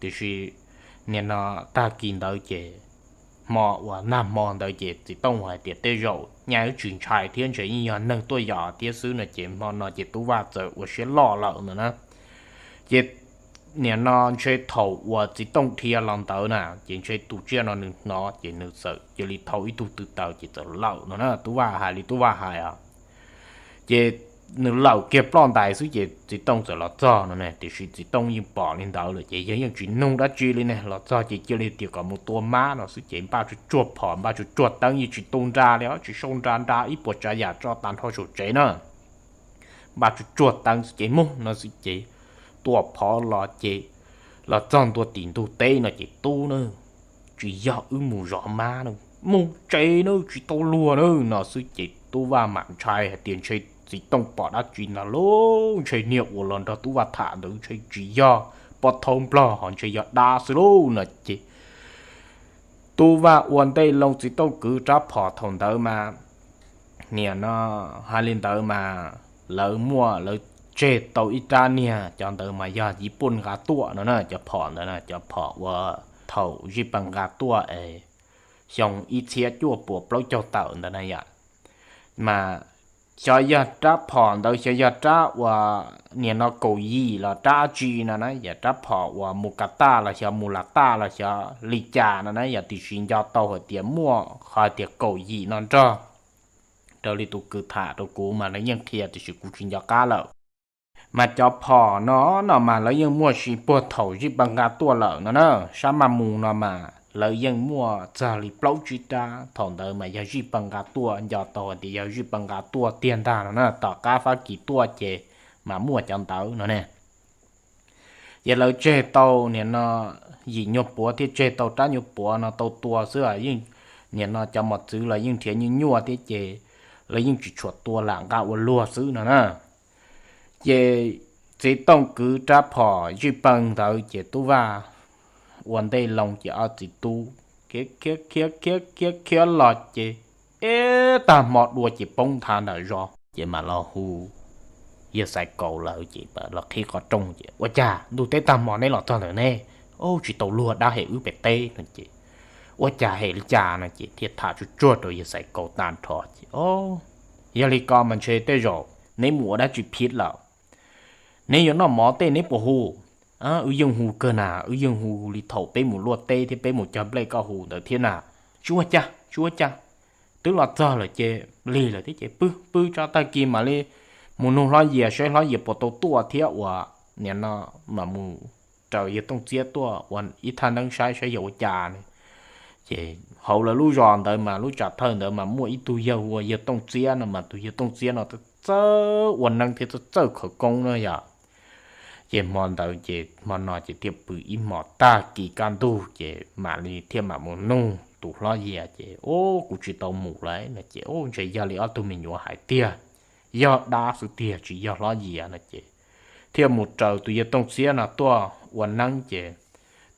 Tiam sis nim no tag kis ntawd ces, hmo uas nag hmo ntawd ces Txiv Tooj hais tias tej zaum nyaj wb tsis ntshai thiab ntshe yeej yog neeg tuaj yos thiab xwb no ces hmo no ces Tub Vaj txawm ua siab loj lawm no na. Ces nim no ntshe thaum uas Txiv Tooj dhia los ntawd na ces ntshe tus tsiaj no nws hnov ces nws txawm cia li thau ib tug tw taws ces txawm lawm no na, Tub Vaj hais li Tub Vaj hais os. Ces nws lawm kiag ploj ntais xwb ces Txiv Tooj txawm los txog no ne, tiam sis Txiv Tooj yeej pom li ntawd lawm ces yawg yeej tsis nug dab tsi li ne, los txog ces cia li tias kom mus tua mab no xwb ces npaj tsuag tsuag phom npaj tsuag tsuag teeb, yeej tsis tu nra li os, tsis sau nra, nra ib puas tsav yam tso tag nrho saum tsev na. Npaj tsuag tsuag teeb xwb ces mus no xwb ces tua phov los ces los txog ntua tim ntug teb no ces, Tub na, tsis yog wb mus zov mab na, mus tsev na, tsis tau luag na no xwb ces Tub Vaj mam ntshai hais tias ntshe Txiv Tooj pom dab tsi ntag lauj, ntshe niag uas los nrog Tub Vaj tham ntawd ntshe tsis yog poj thaub nplog ho ntshe yog dab xwb lauj no ces Tub Vaj ua ntej loo Txiv Tooj kwv rab phom thaum ntawd mas, nim no hais li ntawd mas lawv muaj, lawv tseg tau ib rab niag, cov ntawd mas yog Yij Poj nqa tuaj no na, cov phom ntawd na, cov phom uas thaum Zij Paj nqa tuaj es xyoo ib txhiab cuaj puas plaub caug tawm ntawd na yom. Mas xyov yog rab phom ntawd xyov yog rab uas nim no kaum yim los rab dab tsi no na, yog rab phom uas mus kas taj los xyov mus las taj los xyov li cas no na, yog tiam sis nco tau hais tias muaj qhov tias kaum yim no nrog, raws li tus kwv tham rau kuv mas lawv yeej qhia tiam sis kuv tsis nco qab lawm. Mas cov phom no no mas lawv yeej muaj tsis puag thaum Zij Paj nqa tuaj lawm no na, sab maj mus no mas lawv yeej muaj txog li plaub tsib rab, thaum ntawd mas yog Zij Paj nqa tuaj, nco tau hais tias yog Zij Paj nqa tuaj tiag ntag no na, tom qab Fab Kis tuaj ces mas muaj cov ntawd no ne. Ces lawv tseg tau nim no yim nyuag puav thiab tseg tau rab nyuag puav no tau tua xwb, yeej nim no cov mos txwv los yeej nrhiav nyuaj nyuaj thiab ces lawv yeej tsis tshua tua lam nqa ua luag xwb no na. Ces Txiv Tooj kwv rab phom Zij Paj ntawd ces Tub Vaj ua ntej loo ces ob txiv tub khiav khiav khiav khiav khiav los ces ib tag hmo dua ces poob nthav ntawm zos ces mam los hu yawg Xaiv Kaus lawv ces los qhib qhov rooj ces, Ua cas ntuj teb tag hmo neb los txog ntawm ne? Ub, tsis tau luag, dab hem wb pem teb no ces, Ua cas hem li cas no ces thiaj tham tsuag tsuag rau yawg Xaiv Kaus tag nrho ces, Yog li ko mas ntshe tej zaum neb mus ua dab tsi phiv lawm. Neb yuav noj mov tej neb puas hu? Wb yeej hu kawg na, wb yeej hu li thaum peb mus luaj teb thiab peb mus cog nplej koj hu ntawd thiab na. Tsis ua cas, tsis ua cas. Twb los txog lawm ces lig lawm thiab ces pw pw tso, tag kis mam li mus nug Hlob Yias saib Hlob Yias puas tau tuaj thiab uas nim no mam mus raws yawg Tooj Txiab tuaj ua ib thaj neeb saib saib yog ua cas ne. Ces hauv lawv lub zos ntawd mas lub tsam thawj ntawd mas muaj ib tug yawg hu ua yawg Tooj Txiab no mas tus yawg Tooj Txiab no txawj ua neeb thiab txawj khawv koob na yom. Ces hmo ntawd ces hmo no ces thiaj pw ib hmos, tag kis kaj ntug ces mam li thiaj mam mus nug tus Hlob Yias ces, Ub, kuv tsis tau mus lawm no ces, Ub, ntshe yog li ob tug me nyuam hais tiag, yog dab xwb tiag tsis yog Hlob Yias no ces thiaj mus raws tus yawg Tooj Txiab no tuaj ua neeb ces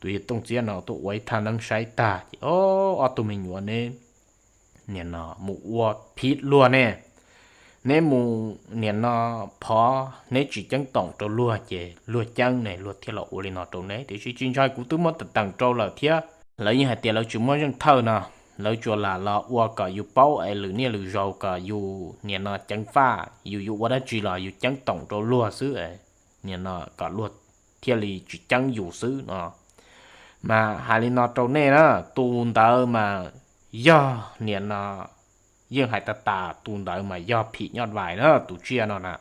tus yawg Tooj Txiab no tuaj ua ib thaj neeb saib tag ces, Ob tug me nyuam neb nim no mus ua phiv luag ne, neb mus nim no phov neb tsis ceeb toom rau luag ces luag ceeb ne, luag thiaj los ua li no rau neb, tiam sis tsis ntshai, kuv twb muab teem rau lawm thiab. Lawv yeej hais tias lawv tsis muaj zeej thawj no, lawv tsuas lam los ua kom yus paub es lwm niaj lwm zaus kom yus nim no ceev faj, yus yuav ua dab tsi los yus ceeb toom rau luag xwb, nim no kom luag thiaj li tsis ceeb yus xwb no. Mas hais li no rau nej na, tus ntawd mas yog nim no yeej hais tas tas, tus ntawd mas yog phim nyuj vais na, tus tsiaj no na,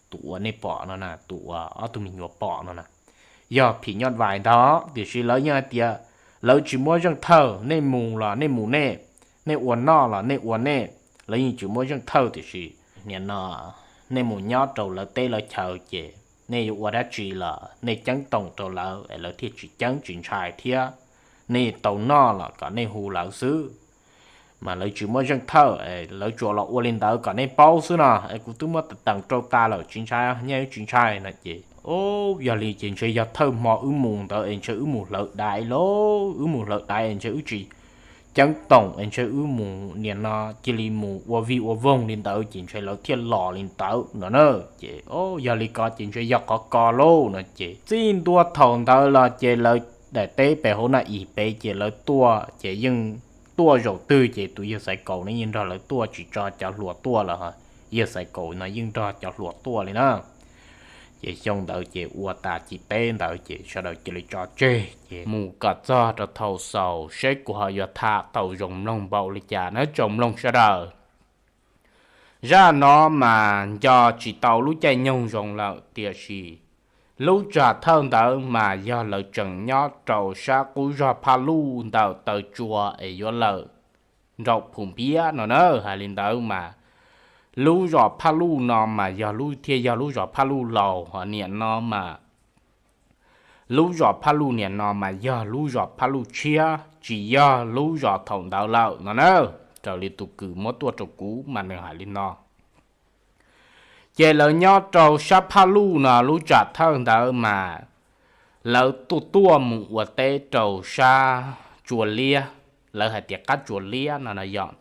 tus uas nej pom no na, tus uas ob tug me nyuam pom no na, yog phim nyuj vais ntag. Tiam sis lawv yeej hais tias lawv tsis muaj zeej thawj, nej mus los nej mus nej, nej ua noj los nej ua nej, lawv yeej tsis muaj zeej thawj. Tiam sis nim no nej mus nyob rau lawv teb lawv chaw ces nej yuav ua dab tsi los nej ceeb toom rau lawv es lawv thiaj tsis ceeb tsis ntshai thiab. Nej tau noj los kom nej hu lawv xwb, mas lawv tsis muaj zeej thawj, lawv tsuas los ua li ntawd kom nej paub xwb no. Es kuv twb muab teem rau tas lawm, tsis ntshai, nyob tsis ntshai no ces, yog li ces ntshe yog thawj hmo wb mus ntawd es ntshe wb mus hlawv daiv lauj, wb mus hlawv daiv es ntshe wb tsis ceeb toom es ntshe wb mus nim no cia li mus ua vij ua voog li ntawd ces ntshe lawv thiaj los li ntawd no na. Ces yog li ko ces ntshe yog qhov ko lauj no ces txij ntua thaum ntawd los ces lawv daim teb pem hauv Naj Ib pem ces lawv tuaj ces yeej tuaj zaum twg ces tus yawg Xaiv Kaus ne yeej nrog lawv tuaj, tsis tso cov hluas tuaj lawm, yawg Xaiv Kaus no yeej nrog cov hluas tuaj li na. Ces xyoo ntawd ces ua tas cim teb ntawd ces sawv daws cia li tso tseg ces mus kom txog rau thaum xaus seb kuv ho yuav tham tau zoo mloog npaum li cas na tsoom mloog sawv daws. Zaj no mas nco tsis tau lub caij nyoog zoo lawm, tiam sis lub tsam thawj ntawd mas yog lawv tseem nyob rau sab qub zog Phaj Luj ntawm taw tsua es yuav lawm nraum Phum Npiab no na. Hais li ntawd mas lub zos Phaj Luj no mas yog lub, thiaj yog lub zos Phaj Luj laus, ho niam no mas lub zos Phaj Luj niam no mas yog lub zos Phaj Luj tshiab, tsis yog lub zos thaum ntawd lawm no na. Raws li tus kws muab tuaj rau kuv mas nws hais li no. Ces lawv nyob rau sab Phaj Luj no lub tsam thawj ntawd mas lawv tuaj tuaj mus ua teb rau sab Tsua Liab, lawv hais tias qab Tsua Liab no no yog.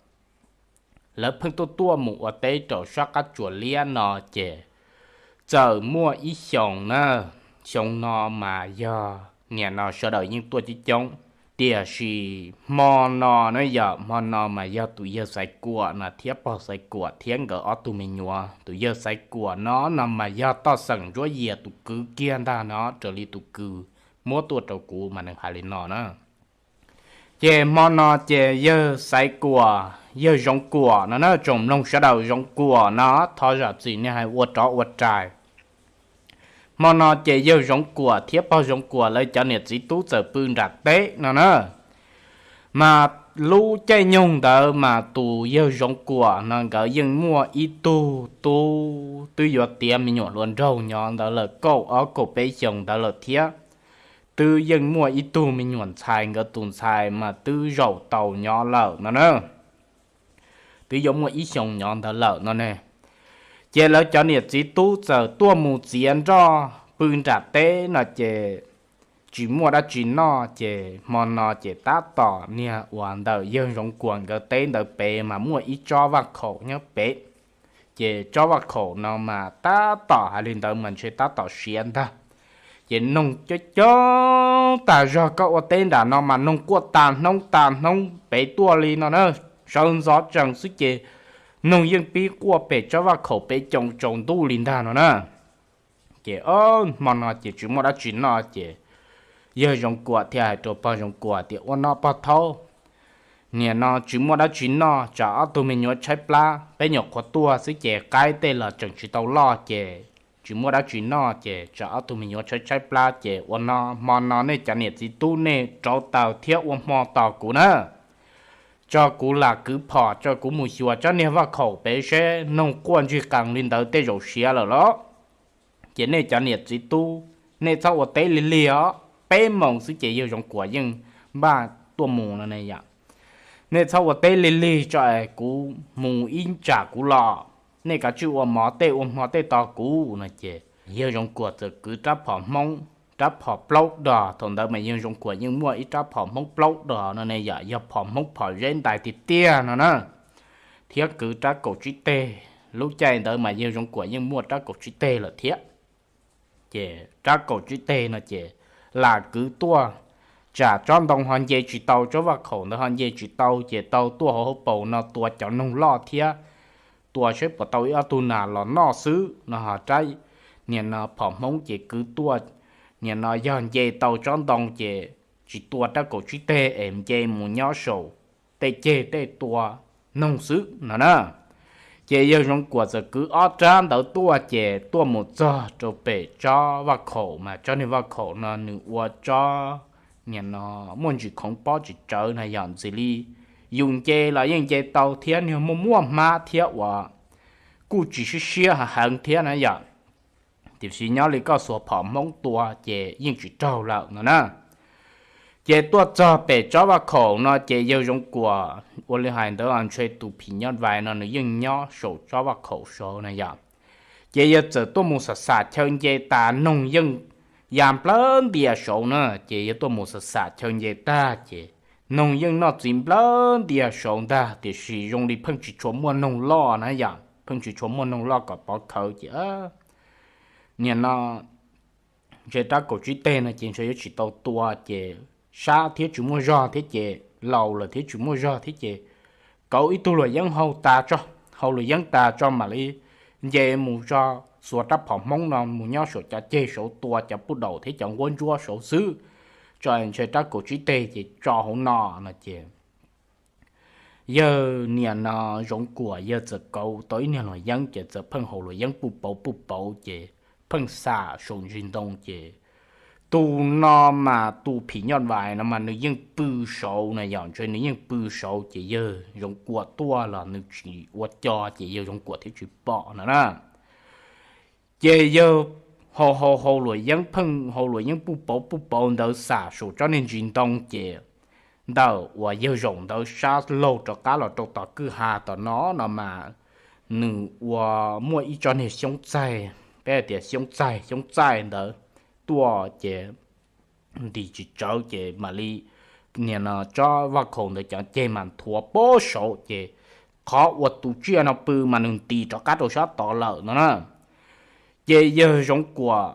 Lawv pheej tuaj tuaj mus ua teb rau sab qab Tsua Liab no ces txawm muaj ib xyoos na, xyoo no mas yog niam no sawv daws yeej tuaj coob coob, tiam sis hmo no na yog hmo no mas yog tus yawg Xaiv Kuam no thiab pog Xaiv Kuam thiab nkawd ob tug me nyuam. Tus yawg Xaiv Kuam no no mas yog Toj Xeem Ntsuab Yias tus kwv kiag ntag no, raws li tus kws muab tuaj rau kuv mas nws hais li no na. Ces hmo no ces yawg Xaiv Kuam, yawg Zoov Kuam no na, tsoom mloog sawv daws, Zoov Kuam no thov zam txim nej hais ua rov ua rais. Hmo no ces yawg Zoov Kuam thiab pog Zoov Kuam lawv cov niam txiv tub txawm pw nram teb no na. Mas lub caij nyoog ntawd mas tus yawg Zoov Kuam no nkawd yeej muaj ib tug tub twb yuav tiav me nyuam hluas nraug nyob ntawd lawm kaum ob kaum peb xyoos ntawd lawm thiab. Twb yeej muaj ib tug me nyuam ntxhais, nkawd tus ntxhais mas twb zaum tau nyob lawm no na. Twb yuav muaj ib xyoos nyob ntawd lawm no ne. Ces lawv cov niam txiv tub txawm tuaj mus txiav nroj pw nram teb no ces tsis muaj dab tsi noj ces hmo no ces tab tom niag uas ntawm yawg Zoov Kuam nkawd teb ntawd pem mas muaj ib tsob vaj khaum nyob pem. Ces tsob vaj khaum no mas tab tom hais li ntawd mas ntshe tab tom siav ntag. Ces noog coob coob tas zog, koj ua teb nram no mas noog quaj tas hnub tas hnub pem tuaj li no na. Sawv ntxov tsees xwb ces noog yeej pib quaj pem tsob vaj khaum pem coom tsaus ntuj li ntag no na. Ces o, hmo no ces tsis muaj dab tsi noj ces yawg Zoov Kuam thiaj hais rau pog Zoov Kuam tias, Ua no pog thaub, nim no tsis muaj dab tsi noj, tsam ob tug me nyuam tshaib plab, peb nyuam qhuav tuaj xwb ces qaib tej los tseem tsis tau loj ces tsis muaj dab tsi noj ces tsam ob tug me nyuam tshaib tshaib plab ces ua no hmo no nej cov niam txiv tub nej rauv taws thiab ua hmo tos kuv na. Tso kuv lam kwv phom, tso kuv mus xyuas tsob niag vaj khaum pem seb noog quaj ntsig qees li ntawd tej zaum siav lawm los. Ces nej cov niam txiv tub, nej txhob ua teb lig lig os, peb moos xwb ces yawg Zoov Kuam yeej npaj tuaj mus no ne yom. Nej txhob ua teb lig lig tso es kuv mus ib tsam kuv los, nej kav tsij ua mov tej ua hmo tej tos kuv no ces yawg Zoov Kuam txawm kwv rab phom hmoob, rab phom plaub dos. Thaum ntawd mas yawg Zoov Kuam yeej muaj ib rab phom hmoob plaub dos no ne yom, yog phom hmoob phom zeb ntais tiag tiag no na, thiab kwv rab kaum tsib teg. Lub caij ntawd mas yawg Zoov Kuam yeej muaj rab kaum tsib teg lawm thiab. Ces rab kaum tsib teg no ces lam kwv tuaj, tsam tsob ntoo ho nce tsis tau, tsob vaj khaum ntawd ho nce tsis tau ces tau tuaj hauv hauv paus no tua cov noog loj thiab, tua saib puas tau ib ob tug nas los noj xwb no ho rab, nim no phom hmoob ces kwv tuaj, nim no yog nce tau tsob ntoo ces tsis tua rab kaum tsib teg es nce mus nyob saum tej ceg tej tua noog xwb no na. Ces yawg Zoov Kuam txawm kwv ob rab ntawd tuaj ces tuaj mus txog rau pem tsob vaj khaum mas tsob niag vaj khaum no nws ua tsob, nim no muaj ntsis khoov pob tsis tsawv na yom, ntxim li yus nce los yeej nce tau thiab, niag muaj muaj hmab thiab uas kuj tsis siab siab heev thiab na yom. Tiam sis nyob li koj xuas phom hmoob tua ces yeej tsis raug lawm no na. Ces tuaj txog pem tsob vaj khaum no ces yawg Zoov Kuam ua li hais ntawd ntshe tus phim nyuj vais no nws yeej nyob saum tsob vaj khaum saud na yom. Ces yawg txawm tuaj mus xam xam chaw nce tas, noog yeej ya nplawg ntias saud na. Ces yawg tuaj mus xam xam chaw nce tag ces noog yeej noj txiv nplawg ntias saud ntag, tiam sis zoo li pheej tsis tshua muaj noog loj na yom, pheej tsis tshua muaj noog loj kom pov khawv ces nim no ntshe rab kaum tsib teg no ces ntshe yuav tsis tau tua ces sab thiab tsis muaj zog thiab ces laus lawm thiab tsis muaj zog thiab ces kauv ib tug luam yeeb hau tas tso, hau luam yeeb tas tso mam li nce mus tso, xuas rab phom hmoob no mus nyob saum cov ceg saud tua cov puj daum thiab cov nquab ntsuab saud xwb, tso ntshe rab kaum tsib teg ces tso hauv no no ces yawg niam no Zoov Kuam yawg txawm kauv tau ib niag luam yeeb ces txawm pheej hau luam yeeb puj pauv puj pauv ces pheej xam saum ntsis ntoo ces tus no mas tus phim nyuj vais no mas nws yeej pw saud na yom, ntshe nws yeej pw saud ces yawg Zoov Kuam tuaj los nws tsis ua co ces yawg Zoov Kuam thiaj tsis pom no na. Ces yawg hau hau hau luam yeeb pheej hau luam yeeb puj pauv puj pauv ntawd xam saum tsob niag ntsis ntoo ces ntawm uas yawg zaum ntawd sab laug rov qab los rau tom kwj ha tom no no mas nws ua muaj ib tsob niag xyoob txaij, peb hais tias xyoob txaij, xyoob txaij ntawd tuaj ces ntim tsis tsawv ces mam li nim no tsob vaj khaum ntawd cov ceg mas nthuav pob saud ces qhov uas tus tsiaj no pw mas nws ntis rov qab rau sab tod lawm no na. Ces yawg Zoov Kuam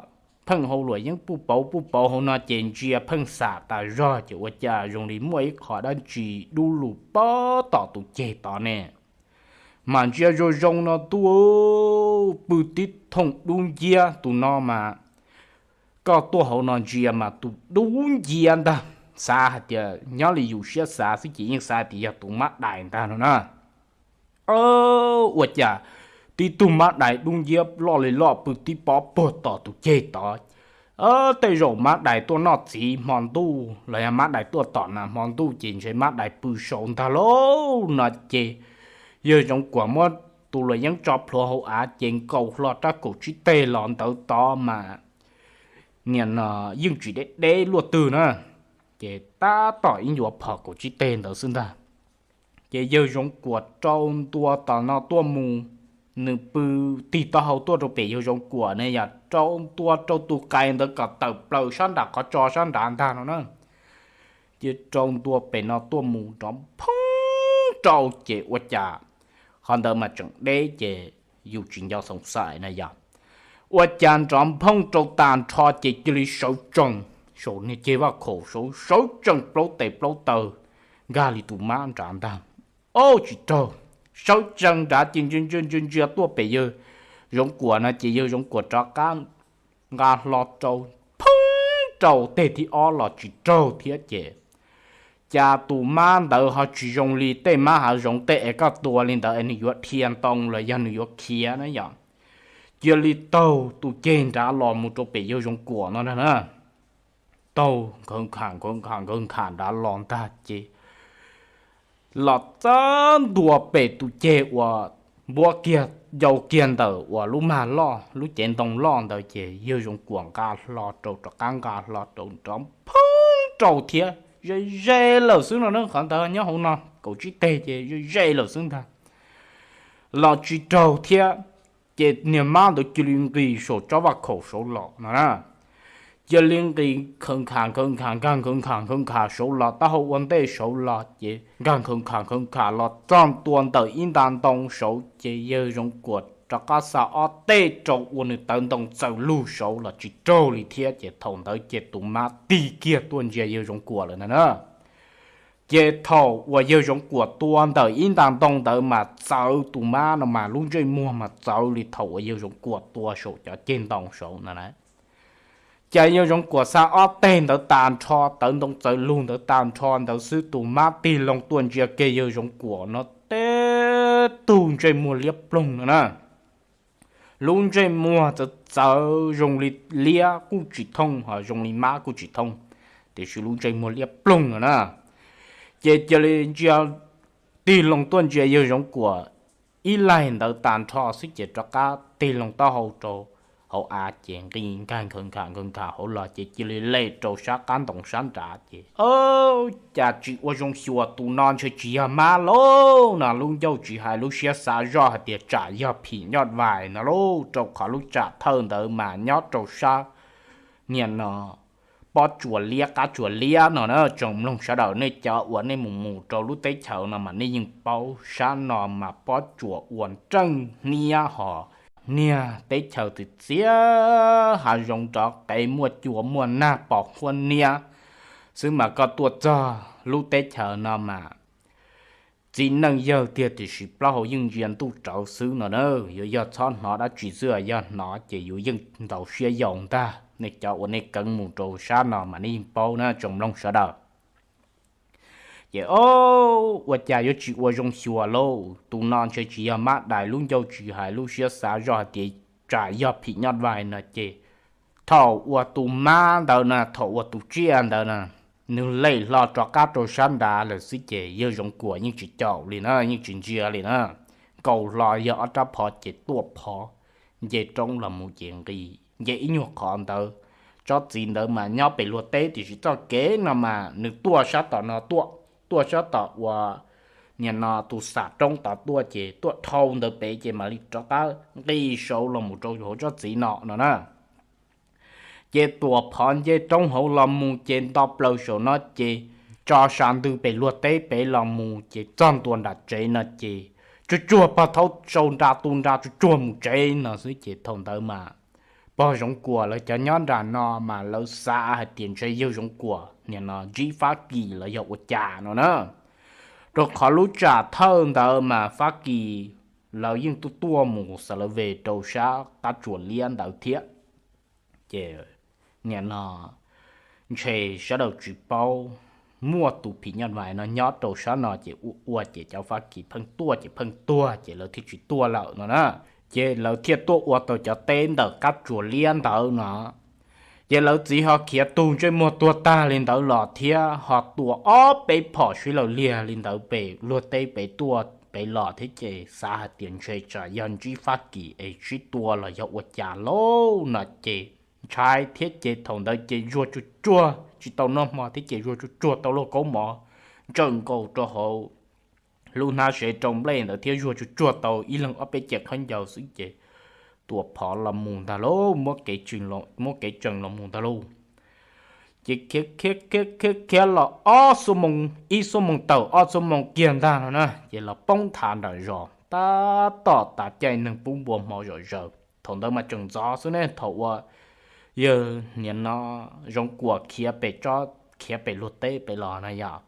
pheej hau luam yeeb puj pauv puj pauv hauv no ces ntsia pheej xam tas zog ces ua cas zoo li muaj ib qho dab tsi dub lug pob tom tus ceg tod ne. Mas ntsia zoo zoo no tuaj pw tib thooj dub nciab, tus no mas koj tuaj hauv no ntsia mas tus dub nciab ntag, xav hais tias nyob li yus siab xav xwb ces yeej xav tias yog tus mab dais ntag no na. Ua cas tib tug mab dais dub nciab loj li loj pw tib pob puag tom tus ceg tod. Tej zaum mab dais tuaj noj txiv hmo ntuj los yog mab dais tuaj tom nas hmo ntuj ces ntshe mab dais pw saud ntag lauj no ces yawg Zoov Kuam muab tus luam yeeb tso plhuav hauv av ces nkaus hlo rab kaum tsib teg los ntawd tod mas nim no yeej tsis deb deb luaj twg na, ces tab tom ib ncuav phom kaum tsib teg ntawd xwb ntag. Ces yawg Zoov Kuam rau ntua tom no tuaj mus, nws pw tig taub hau tuaj rau pem yawg Zoov Kuam ne yom, rau ntua rau tus qais ntawd kom tawm plaws sab nram qhov tso sab nrad ntag no na. Ces rau ntua pem no tuaj mus nrov nphoob rau ces ua cas qhov ntawd mas tseem deb ces yus tsis nco xoov xais na yom. Ua cas nrov nphooj rau tas nrho ces cia li sawv tsees saum niag ceg vaj khaum saud, sawv tsees plaub tes plaub taw nkag li tus mab nrad ntag. Au tsis raug, sawv tsees nrad ces ntsia ntsia ntsia ntsia tuaj pem yawg Zoov Kuam no ces yawg Zoov Kuam rov qab nqa hlo rau, phwb rau teg thib ob los tsis raug thiab ces, cas tus mab ntawd ho tsis zoo li tej mab hav zoov tej es koj tua li ntawd es nws yuav dhia ntoo los yog nws yuav khiav na yom. Cia li taug tus ceg nrad los mus rau pem yawg Zoov Kuam no na. Taug nkawd nkhav nkawd nkhav nkawd nkhav nrad los ntag ces los txog ntua pem tus ceg uas npuab kiag, yau kiag ntawm uas lub mag loj, lub cev ntoo loj ntawd ces yawg Zoov Kuam nqa hlo rau, rov qab nqa hlo rau nrov phwb rau thiab ze ze lawm xwb no na. Qhov ntawd nyob hauv no kaum tsib teg ces ze ze lawm xwb ntag. Los tsis raug thiab ces niag mab ntawd cia li nqis saum tsob vaj khaum saud los no na. Cia li nqis nkhav nkhav nkhav nkhav nkag nkhav nkhav nkhav nkhav saud los taub hau ua ntej saud los ces nkag nkhav nkhav nkhav nkhav los txog ntua ntawm ib nta ntoo saud ces yawg Zoov Kuam rov qab xa ob teg rau ua nws tawv ntoo txawm lug saud los tsis raug li thiab ces thaum ntawd ces tus mab tig kiag tuaj ntsia yawg Zoov Kuam lawm ntag na. Ces thaum uas yawg Zoov Kuam tua ntawm ib nta ntoo ntawd mas txawv tus mab no mas lub ntsej muag mas txawv li thaum uas yawg Zoov Kuam tua saum cov ceg ntoo saud no na. Cas yawg Zoov Kuam xa ob teg ntawd tas nrho, tawv ntoo txawm lug ntawd tas nrho ntawd xwb tus mab tig loo tuaj ntsia kiag yawg Zoov Kuam no teb tug ntsej muag liab ploog no na. Lub ntsej muag txawv txawv zoo li liab kuj tsis thooj ho zoo li mab kuj tsis thooj, tiam sis lub ntsej muag liab ploog no na. Ces cia li ntsia, tig loo tuaj ntsia yawg Zoov Kuam ib laig ntawd tas nrho xwb ces rov qab tig loo taub hau rau hauv av ces nqis nkag nkhav nkhav nkhav nkhav hauv los ces cia li lem rau sab qab ntoo sab nrad ces, Cas tsis ua zoo xyuas, tus no ntshe tsis yog mab lauj no. Lub ncauj tsis hais lub siab xav zoj hais tias tsam yog phim nyuj vais no lauj, rau qhov lub tsam thawj ntawd mas nyob rau sab niag no pob tsuas liab qab tsuas liab no na. Tsoom mloog sawv daws nej cov uas nej mus mus rau lub teb chaws no mas nej yeej paub, sab no mas pob tsuas ua nreej hniab ho niag teb chaws txiv txiab hav zoov nrov qev muaj cua muaj nag pos huab niab xwb mas koj tuaj txog lub teb chaws no mas txiv neej yawg tiag tiam sis plaub hau yeej ntsia ntuj rawv xwb no na. Yuav yog txhob hnov dab tsi xwb, yog hnov ces yuav yeej ntaus siab yau ntag. Nej cov uas nej keev mus rau sab no mas nej yeej paub na tsoom mloog sawv daws. Ces, Ua cas yuav tsis ua zoo xyuas lauj, tus no ntshe tsis yog mab dais, lub ncauj tsis hais lub siab xav zoj hais tias tsam yog phim nyuj vais no ces thaum uas tus mab ntawd na, thaum uas tus tsiaj ntawd na, nws lem hlo rov qab rau sab nrad lawm xwb ces yawg Zoov Kuam yeej tsis caum li na, yeej tsis ntsia li na. Nkaus hlo yog ob rab phom ces tuaj phov nce roob los mus ces nqis nce ib nyuag qhov ntawd. Tsob txiv ntawd mas nyob pem luag teb tiam sis txoj kev no mas nws tuaj sab tom no, tuaj sab tom uas niag no tus xam roob tod tuaj ces tuaj dhau ntawd pem ces mam li rov qab nqis saud los mus rau hauv tsob txiv no no na. Ces tuam phov nce roob hauv los mus ces nto plaws saum no ces tso sa ntws pem luag teb pem los mus ces txog ntua nram tsev no ces tsuag tsuag pog thaub sau nra tu nra tsuag tsuag mus tsev no xwb ces thaum ntawd mas pog Zoov Kuam lawv cov nyob nram no mas lawv xav hais tias ntshe yawg Zoov Kuam niag no ntsib Fab Kis los yog ua cas no na. Rau qhov lub tsam thawj ntawd mas Fab Kis lawv yeej tuaj tuaj mus xa lawv ve rau sab qab tsuas liab ntawd thiab. Ces niag no ntshe sawv daws tsis paub, muaj tus phim nyuj vais no nyob rau sab no ces ua ua ces cov Fab Kis pheej tuaj ces pheej tuag ces lawv thiaj tsis tuaj lawm no na. Ces lawv thiaj tuaj ua tau cov teb ntawm qab tsuas liab ntawd no. Ces lawv txiv ho khiav tug ntsej muag tuag tag li ntawd los thiab ho tua ob peb phom sib law liag li ntawd pem luag teb pem tuaj pem los thiab ces xav hais tias ntshe tsam yog ntsib Fab Kis es sib tua los yog ua cas lauj no ces ntshai thiab ces thaum ntawd ces zuag tsuag tsuag tsis tau noj hmo thiab ces zuag tsuag tsuag tau luag kaub mov ntsaws nkaus rau hauv lub hnab sev rau nplej ntawd thiab zuag tsuag tsuag tau ib leeg ob peb cev khaub ncaws xwb ces tuam phov los mus ntag lauj, muab kev tsees, muab kev tsees los mus ntag lauj. Ces khiav khiav khiav khiav khiav los ob xuab moos, ib xuab moos tawm ob xuab moos kiag ntag no na ces los poob thav nram zos tab tom tav caij neeg pub npua hmo zom zaws. Thaum ntawd mas tseem ntxov xwb ne, thaum uas yawg niag no Zoov Kuam khiav pem tsob, khiav pem luag teb pem los na yom,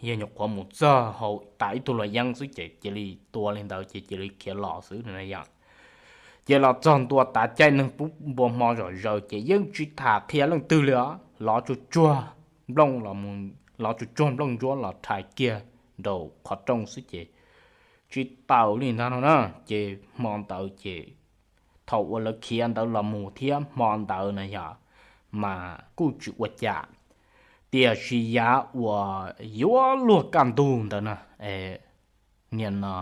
yawg nyuam qhuav mus txog hauv tas ib tug luag yeeb xwb ces cia li tua li ntawd ces cia li khiav los xwb na yom. Ces los txog ntua tav caij neeg pub npua hmo zom zaws ces yeej tsis tham qhia leej twg li os, lov tsuag tsuag nplooj los, lov tsuag tsuag nplooj ntsuab los rhais kiag nraum qhov rooj xwb ces tsis taus li ntag no na. Ces hmo ntawd ces thaum uas lawv khiav ntawd los mus thiab hmo ntawd na yog mas kuj tsis ua cas, tiam sis yav uas yuav luag kaj ntug ntawd na, niag no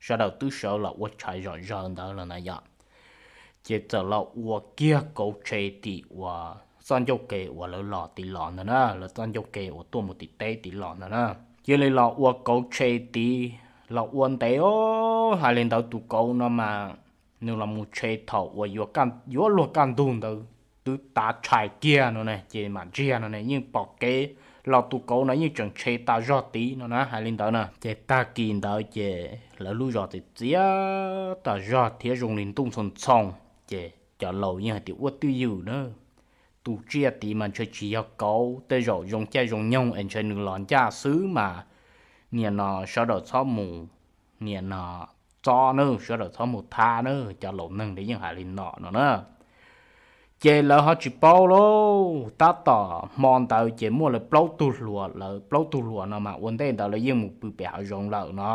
sawv daws twb sawv los ua tshais zom zaws ntawd lawm na yom, ces txawm los ua kiag kauv tshe tim uas txoj ncauj ke uas lawv los tim los ntawd na, lawv txoj ncauj ke uas tuaj mus tim teb tim los ntawd na. Cia li los ua kauv tshe tid, los ua ntev os, hais li ntawd tus kauv no mas nws los mus tshe thaum uas yuav luag kaj ntug ntawd twb tav tshais kiag no ne, ces mam ntsiag no ne, yeej pom kev los tus kauv no yeej tseem tshe tas zog tid no na, hais li ntawd na. Ces tag kis ntawd ces lawv lub zos txias txias tas zog thiab zoo li ntuj ntxhoo ntxhoo, ces cov laus yeej hais tias ua twj ywm na, tus tsiaj tid mas ntshe tsis yog kauv, tej zaum zoo caij zoo nyoog es ntshe nws los ncaj xwb mas niag no sawv daws txhob mus, niag no txob na, sawv daws txhob mus thab na, cov laus neeg ntawd yeej hais li no no na. Ces lawv ho tsis paub lauj, tab tom hmo ntawd ces muaj lawv plaub tug hluas, lawv plaub tug hluas no mas ua ntej ntawd lawv yeej mus pw pem hav zoov lawm no.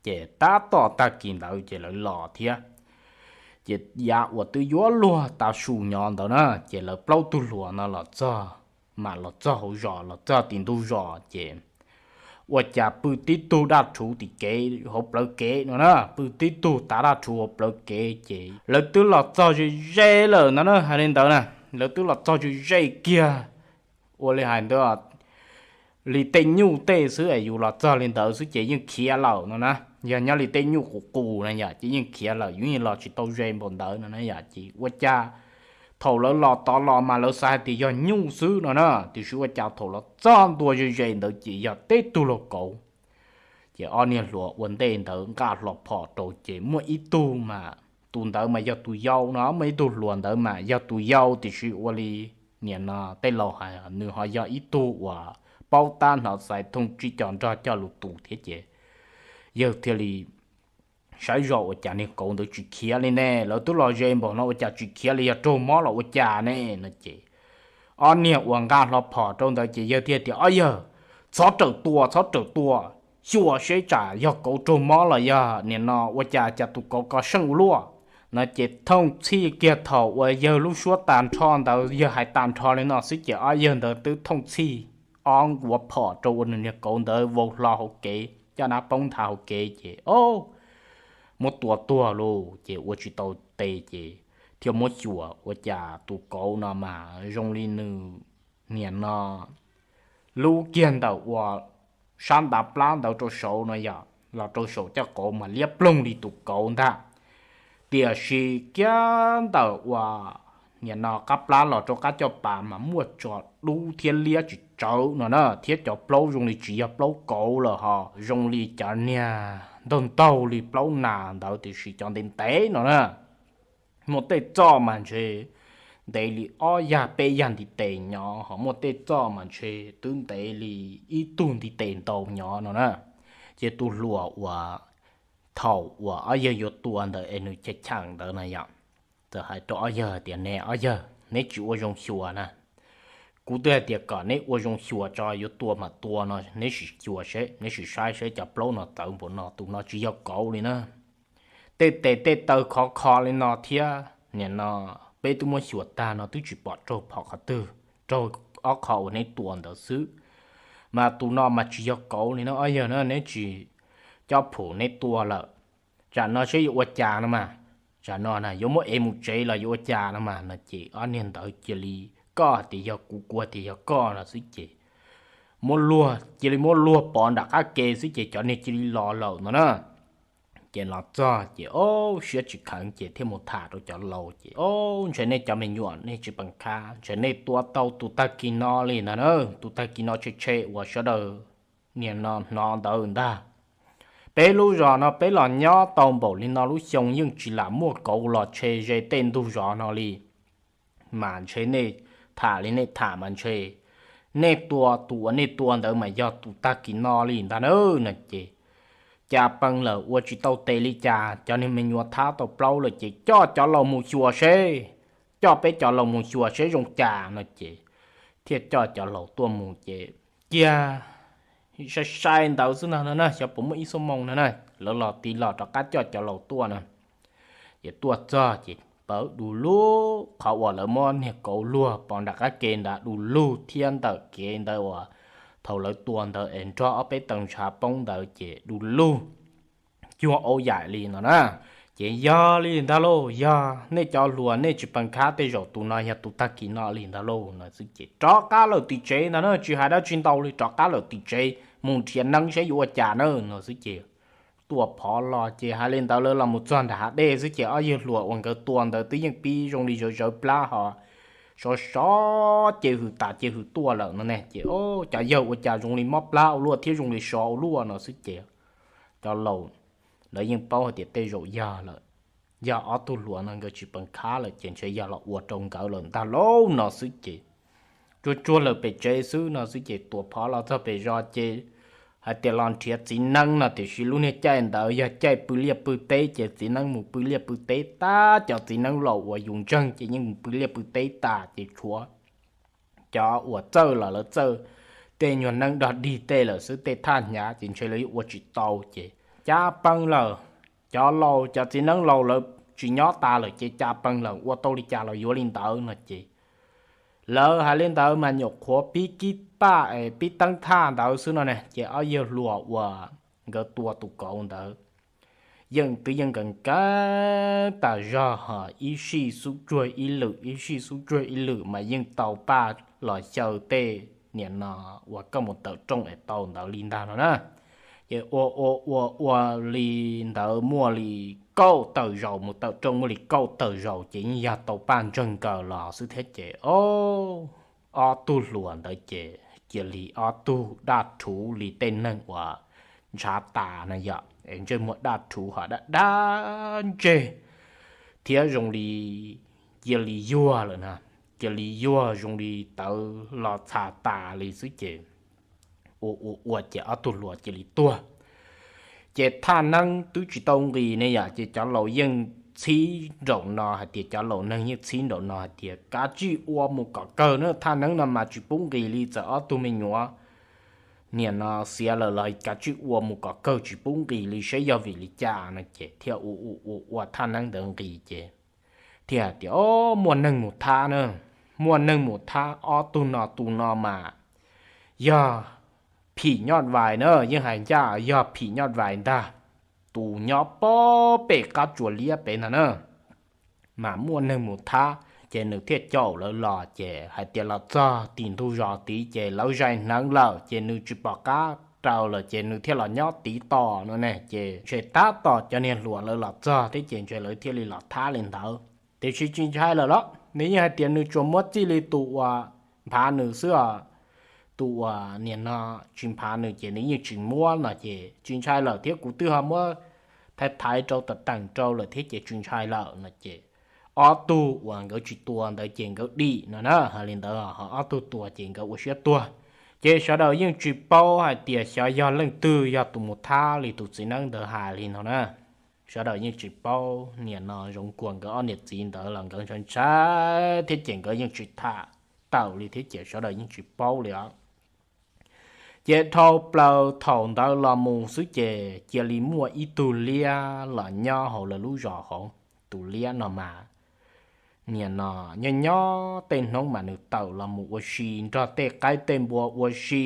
Ces tab tom tag kis ntawd ces lawv los thiab, ces yav uas twb yuav luag tav su nyob ntawd na, ces lawv plaub tug hluas no los txog, mam los txog hauv zos, los txog tim ntug zos ces ua cas pw tib tug daj rhuv tim kev hauv plawv kev no na, pw tib tug tav daj rhuv hauv plawv kev ces lawv twb los txog ze ze lawm no na, hais li ntawd na, lawv twb los txog ze ze kiag, ua li hais ntawd li tej nyuj tej xwb es yus los txog li ntawd xwb ces yeej khiav lawm no na. Yog nyob li tej nyuj qus qus na yom ces yeej khiav lawm, yus yeej los tsis tau ze npaum ntawd no na yom. Ces ua cas thaum lawv los tod los mas lawv xav hais tias yog nyuj xwb no na, tiam sis ua cas thaum los txog ntua ze ze ntawd ces yog tib tug laug kauv. Ces ob niag hluas ua ntej ntawd nqa hlo phom rau ces muaj ib tug mas tus ntawd mas yog tus yau no, muaj ib tug hluas ntawd mas yog tus yau tiam sis ua li niam no tej laus hais nws ho yog ib tug uas paub tab hnov xaiv thooj tsij coj nrog coj lus tus thiab ces yawg thiaj li saib zoj ua cas niag kauv ntawd tsis khiav li ne, lawv twb los ze npaum no ua cas tsis khiav li, yog raug mob los ua cas ne no ces ob niag uas nqa hlo phom rau ntawd ces yawg thiaj tias, Ob yawg, txhob rawm tua, txhob rawm tua, xyuas seb tsam yog kauv raug mob los yog niam no ua cas cas tus kauv ko seej ua luaj no ces thooj txhij kiag thaum uas yawg lub suab tag nrho ntawd, yawg hais tag nrho li no xwb ces ob yawg ntawd twb thooj txhij ob nkuav phom rau ua nws niag kauv ntawd vau hlo hauv kev, caj dab poob nthav hauv kev ces o, muab tua tuag lauj. Ces ua tsis tau tes ces thiaj muab xyuas ua cas tus kauv no mas zoo li nws niam no lub kiag ntawm ua sab ntav plab ntawd rau saud no yom, los rau saum caj qauv mas liab ploog li tus kauv ntag. Tiam sis kiag ntawm ua niam no qab plab los rau qab caj pas mas muaj tso dub thiab liab tsis tsawv no na, thiab cov plaub zoo li tsis yog plaub kauv lawm ho zoo li cov niag ntaug ntaug li plaub nas ntawd tiam sis cov ntev ntev no na. Muaj tej txoj mas ntshe ntev li ob yag peb yag ntiv tes nyob, ho muaj tej txoj mas ntshe twb ntev li ib tug ntiv tes ntau nyob no na. Ces tus hluas uas thaum uas ob yawg yuav tua ntawd es nws cheem cheem ntawd no yom, txawm hais rau ob yawg tias, Ne ob yawg, neb tsis ua zoo xyuas na. Kuv twb hais tias kom neb ua zoo xyuas tso, yuav tua mas tua no, neb sim xyuas seb, neb sim saib seb cov plaub no txawv npaum no, tus no tsis yog kauv li na. Tej tes tej taw khov kho li no thiab, nim no peb twb muab xyuas tag no twb tsis pom raug phom qhov twg, raug ob qho uas neb tua ntawd xwb. Mas tus no mas tsis yog kauv li no, ob yawg na, neb tsis cob phum neb tua lawm. Tsam no seb yuav ua cas no mas, tsam no na yuav muab ev mus tsev los yuav ua cas no mas no ces ob niag ntawd cia li, koj tias yog kuv, kuv tias yog koj no xwb ces muab luag, cia li muab luag pov nram qab ke xwb ces cov niag cia li los lawm no na. Ces los txog ces o, siab tsis kheev ces thiaj mus tham rau cov laus ces o, ntshe nej cov me nyuam nej tsis peem khab, ntshe nej tua tau tus tag kis no li ntag na, tus tag kis no tshe tshe uas sawv daws niam no hnov ntawd ntag. Peb lub zos no peb los nyob tau npaum li no lub xyoo yeej tsis lam muaj kauv los tshe ze tej ntug zos no li. Mas ntshe nej tham li nej tham mas ntshe nej tua, tus uas nej tua ntawd mas yog tus tag kis no li ntag na no ces ca pees lawm ua tsis tau tes li cas, cov niag me nyuam thab tau plaub lawm ces coj cov laus mus xyuas seb, coj peb cov laus mus xyuas seb zoo cas no ces thiaj coj cov laus tuaj mus ces cia sai sai ntawd xwb no no na, xyov puas muaj ib xuab moos no na, lawv los tiv los rov qab coj cov laus tuaj no. Ces tuaj txog ces pawv du lug, qhov uas lawv muab niag kauv luag pov nram qab ke ntawd du lug thiab ntawm kev ntawd uas thaum lawv tua ntawd es nrog ob peb tawg ntshav poob ntawd ces du lug cuag au yaim li no na. Ces yog li ntag lauj, yog nej cov hluas nej tsis pees khab tej zaum tus no yog tus tag kis no li ntag lauj no xwb ces rov qab lawm tim tsev ntag na, tsis hais dab tsi ntau li, rov qab lawm tim tsev mus nrhiav neeb saib yuav ua cas na no xwb ces tuaj phov los ces hais li ntawd lawv los mus txog nram hav dej xwb ces ob yawg hluas uas nkawd tua ntawd twb yeej pib zoo li zawv zawv plab ho sov sov ces hws tas ces hws tuaj lawm no ne ces cov yawg ua cas zoo li mob plab ua luaj thiab zoo li sov ua luaj no xwb ces cov laus lawv yeej paub hais tias tej zaum yog lawm, yog ob tug hluas no nkawd tsis pees khab lawm ces ntshe yog los ua rau nkawd lawm ntag lauj no xwb ces tsuag tsuag lawm pem tsev xwb no xwb ces tuam phov los txog pem zos ces hais tias los nrhiav txiv neeb no tiam sis lub niag caij ntawd yog caij pw liaj pw teb ces txiv neeb mus pw liaj pw teb tag, cov txiv neeb laus uas yus ntseeg ces yeej mus pw liaj pw teb tas ces tshuav cov uas txawj los lawv txawj tej nyuag neeb dog dig tej lawm xwb, tej thaj hnyav ces ntshe lawv yuav ua tsis tau ces ca pees lawm. Cov laus cov txiv neeb laus lawv tsis nyob tas lawm ces ca pees lawm, ua tau li cas los yuav li ntawd no ces lawv hais li ntawd mas nyuam qhuav pib kib paj es pib teeb thaj ntawd xwb no ne ces ob yawg hluas uas nkawd tua tus kauv ntawd yeej twb yeej nkees nkees tas zog ho ib sij xub tsuag ib lwm ib sij xub tsuag ib lwm mas yeej tau paj los xyaw tej niam no uas koj mus tawm rooj es tau ntawd li ntag no na. Ces ua ua ua ua li ntawd muaj li kaum tawm zaus, mus tawm rooj muaj li kaum tawm zaus ces yeej yog tau paj ntsawg nkaus los xwb thiab ces ob tug hluas ntawd ces cia li ob tug daj rhuv li tej neeg uas ntshav tas na yom, es ntsej muag daj rhuv ho daj daj ntseg thiab zoo li cia li yuag lawm na, cia li yuag zoo li tawv los txha tas li xwb ces ua ua ua ces ob tug hluas cia li tuag. Ces thaj neeb twb tsis tau nqis ne yom, ces cov laus yeej txhib nraum no hais tias, cov laus neeg yeej txhib nraum no hais tias kav tsij ua mus kom kawg na, thaj neeb no mas tsis pub nqis li, txawm ob tug me nyuam niam no xiav lawm los kav tsij ua mus kom kawg tsis pub nqis li seb yog vim li cas no ces thiaj ua ua ua ua thaj neeb ntawd nqis ces thiaj hais tias o, muaj neeg mus thab na, muaj neeg mus thab ob tug no, tus no mas yog phim nyuj vais na, yeej hais ncaj yog phim nyuj vais ntag, tus nyob pem qab tsua liab pem ntag na. Mas muaj neeg mus thab ces nws thiaj caum lawv los ces hais tias los txog tim ntug zos tid ces lawv zais hneev lawm ces nws tsis pom qab raws lawm ces nws thiaj los nyob tiv tos no ne, ces ntshe tab tom cov niag hluas lawv los txog thiab ces ntshe lawv thiaj li los thab li ntawd. Tiam sis tsis ntshai lawm los nws yeej hais tias nws tsuas muab txij li tus uas nphav nws xwb os, tus uas niam no tsis nphav nws ces nws yeej tsis muab no ces tsis ntshai lawm thiab, kuv twb ho muab thaiv thaiv rau tam teem rau lawm thiab ces tsis ntshai lawm no ces ob tug uas nkawd tsis tua ntawd ces nkawd dim no na, hais li ntawd ho ob tug tua ces nkawd ua siab tuag. Ces sawv daws yeej tsis paub hais tias xyov yog leej twg yog tus mus thab li tus txiv neeb ntawd hais li no na. Sawv daws yeej tsis paub, niam no Zoov Kuas nkawd ob niam txiv ntawd los nkawd ntshai ntshai thiab ces nkawd yeej tsis tham tawm li thiab ces sawv daws yeej tsis paub li os. Ces dhau plaws thaum ntawd los mus xwb ces cia li muaj ib tug liab los nyob hauv lawv lub zos hauv. Tus liab no mas niam no nyob nyob tej hnub mas nws tawm los mus ua si nrog tej qaib tej npua ua si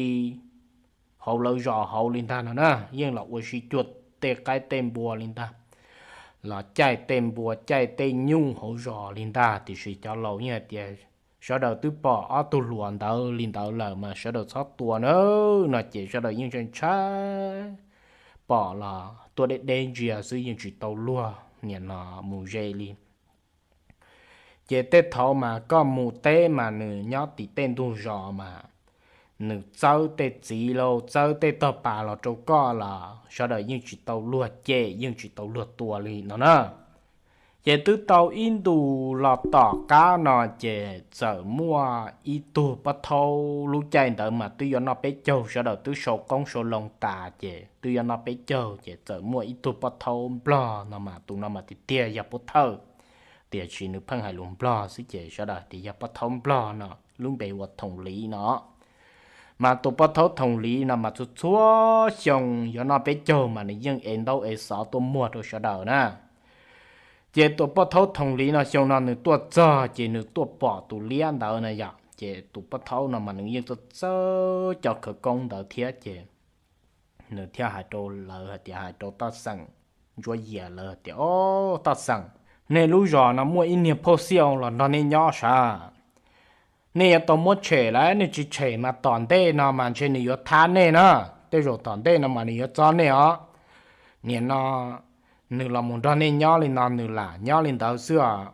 hauv lawv zos hauv li ntag no na, yeej los ua si cuag tej qaib tej npua li ntag, los caij tej npua caij tej nyuj hauv zos li ntag. Tiam sis cov laus yeej hais tias sawv daws twb pom ob tug hluas ntawd li ntawd lawm mas sawv daws txhob tua na no ces sawv daws yeej ntshai ntshai, pom los tuaj deb deb ntsia xwb yeej tsis tau luag niam no mus ze li. Ces tej thaum mas koj mus teb mas nws nyob tim tej ntug zos mas nws txawb tej txiv los txawb tej tog pas los rau koj los sawv daws yeej tsis tau luag cem yeej tsis tau luag tua li no na. Ces twb tau ib ntus los tom qab no ces txawm muaj ib tug pob thaub, lub caij ntawd mas twb yuav noj peb caug, sawv daws twb sau qoob sau loo tas ces twb yuav noj peb caug ces txawm muaj ib tug pob thaub nplog no mas tus no mas tiag tiag yog pov thawj, tiam sis nws pheej hais lus nplog xwb ces sawv daws tias yog pov thawj nplog no lub npe ua Thoom Liv no. Mas tus pov thawj Thoom Liv no mas txhua txhua xyoo yuav noj peb caug mas nws yeej ev ntaub ev xov tuaj muag rau sawv daws na. Ces tus pov thawj Thoom Liv no xyoo no nws tuaj txog ces nws tuaj pom tus liab ntawd na yom, ces tus pov thawj no mas nws yeej txawj txawj cov khawv koob ntawd thiab ces nws thiaj hais rau lawv hais tias, hais rau Toj Xeem Ntsuab Yias lawv tias, O, Toj Xeem, nej lub zos no muaj ib niag phauj xiaj los nrog nej nyob sav. Nej yuav tau muab tshem lawm, nej tsis tshem mas tom ntej no mas ntshe nws yuav thab nej na. Tej zaum tom ntej no mas nws yuav txob nej os. Nim no nws los mus nrog nej nyob li no, nws lam nyob li ntawd xwb os.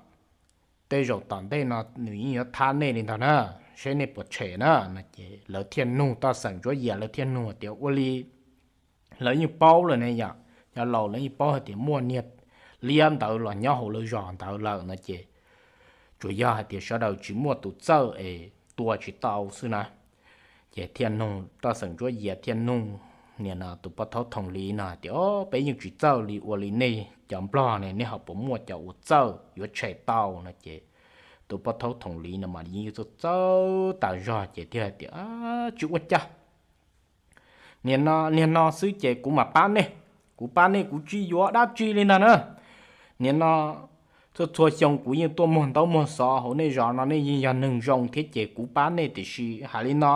Tej zaum tom ntej no nws yeej yuav thab nej li ntawd na, seb nej puas tshem na no ces lawv thiaj nug, Toj Xeem Ntsuab Yias lawv thiaj nug tias, Ua li lawv yeej paub lawm ne yom, cov laus lawv yeej paub hais tias muaj niag liab ntawd los nyob hauv lawv zos ntawd lawm no ces tsuas yog hais tias sawv daws tsis muaj tus txawj es tua tsis tau xwb na. Ces thiaj nug, Toj Xeem Ntsuab Yias thiaj nug nim no tus pov thawj Thoom Liv no hais tias, O, peb yeej tsis txawj li, ua li nej cov nplog ne nej ho puas muaj cov uas txawj yuav tshem tau no ces tus pov thawj Thoom Liv no mas yeej txawj txawj tas zog ces thiaj hais tias, Tsis ua cas. Nim no niag no xwb ces kuv mam pab nej. Kuv pab nej kuv tsis yuav dab tsi li ntag na. Nim no txhua txhua xyoo kuv yeej tuaj muag ntaub muag xov hauv nej zos no, nej yeej yog neeg zoo thiab ces kuv pab nej, tiam sis hais li no,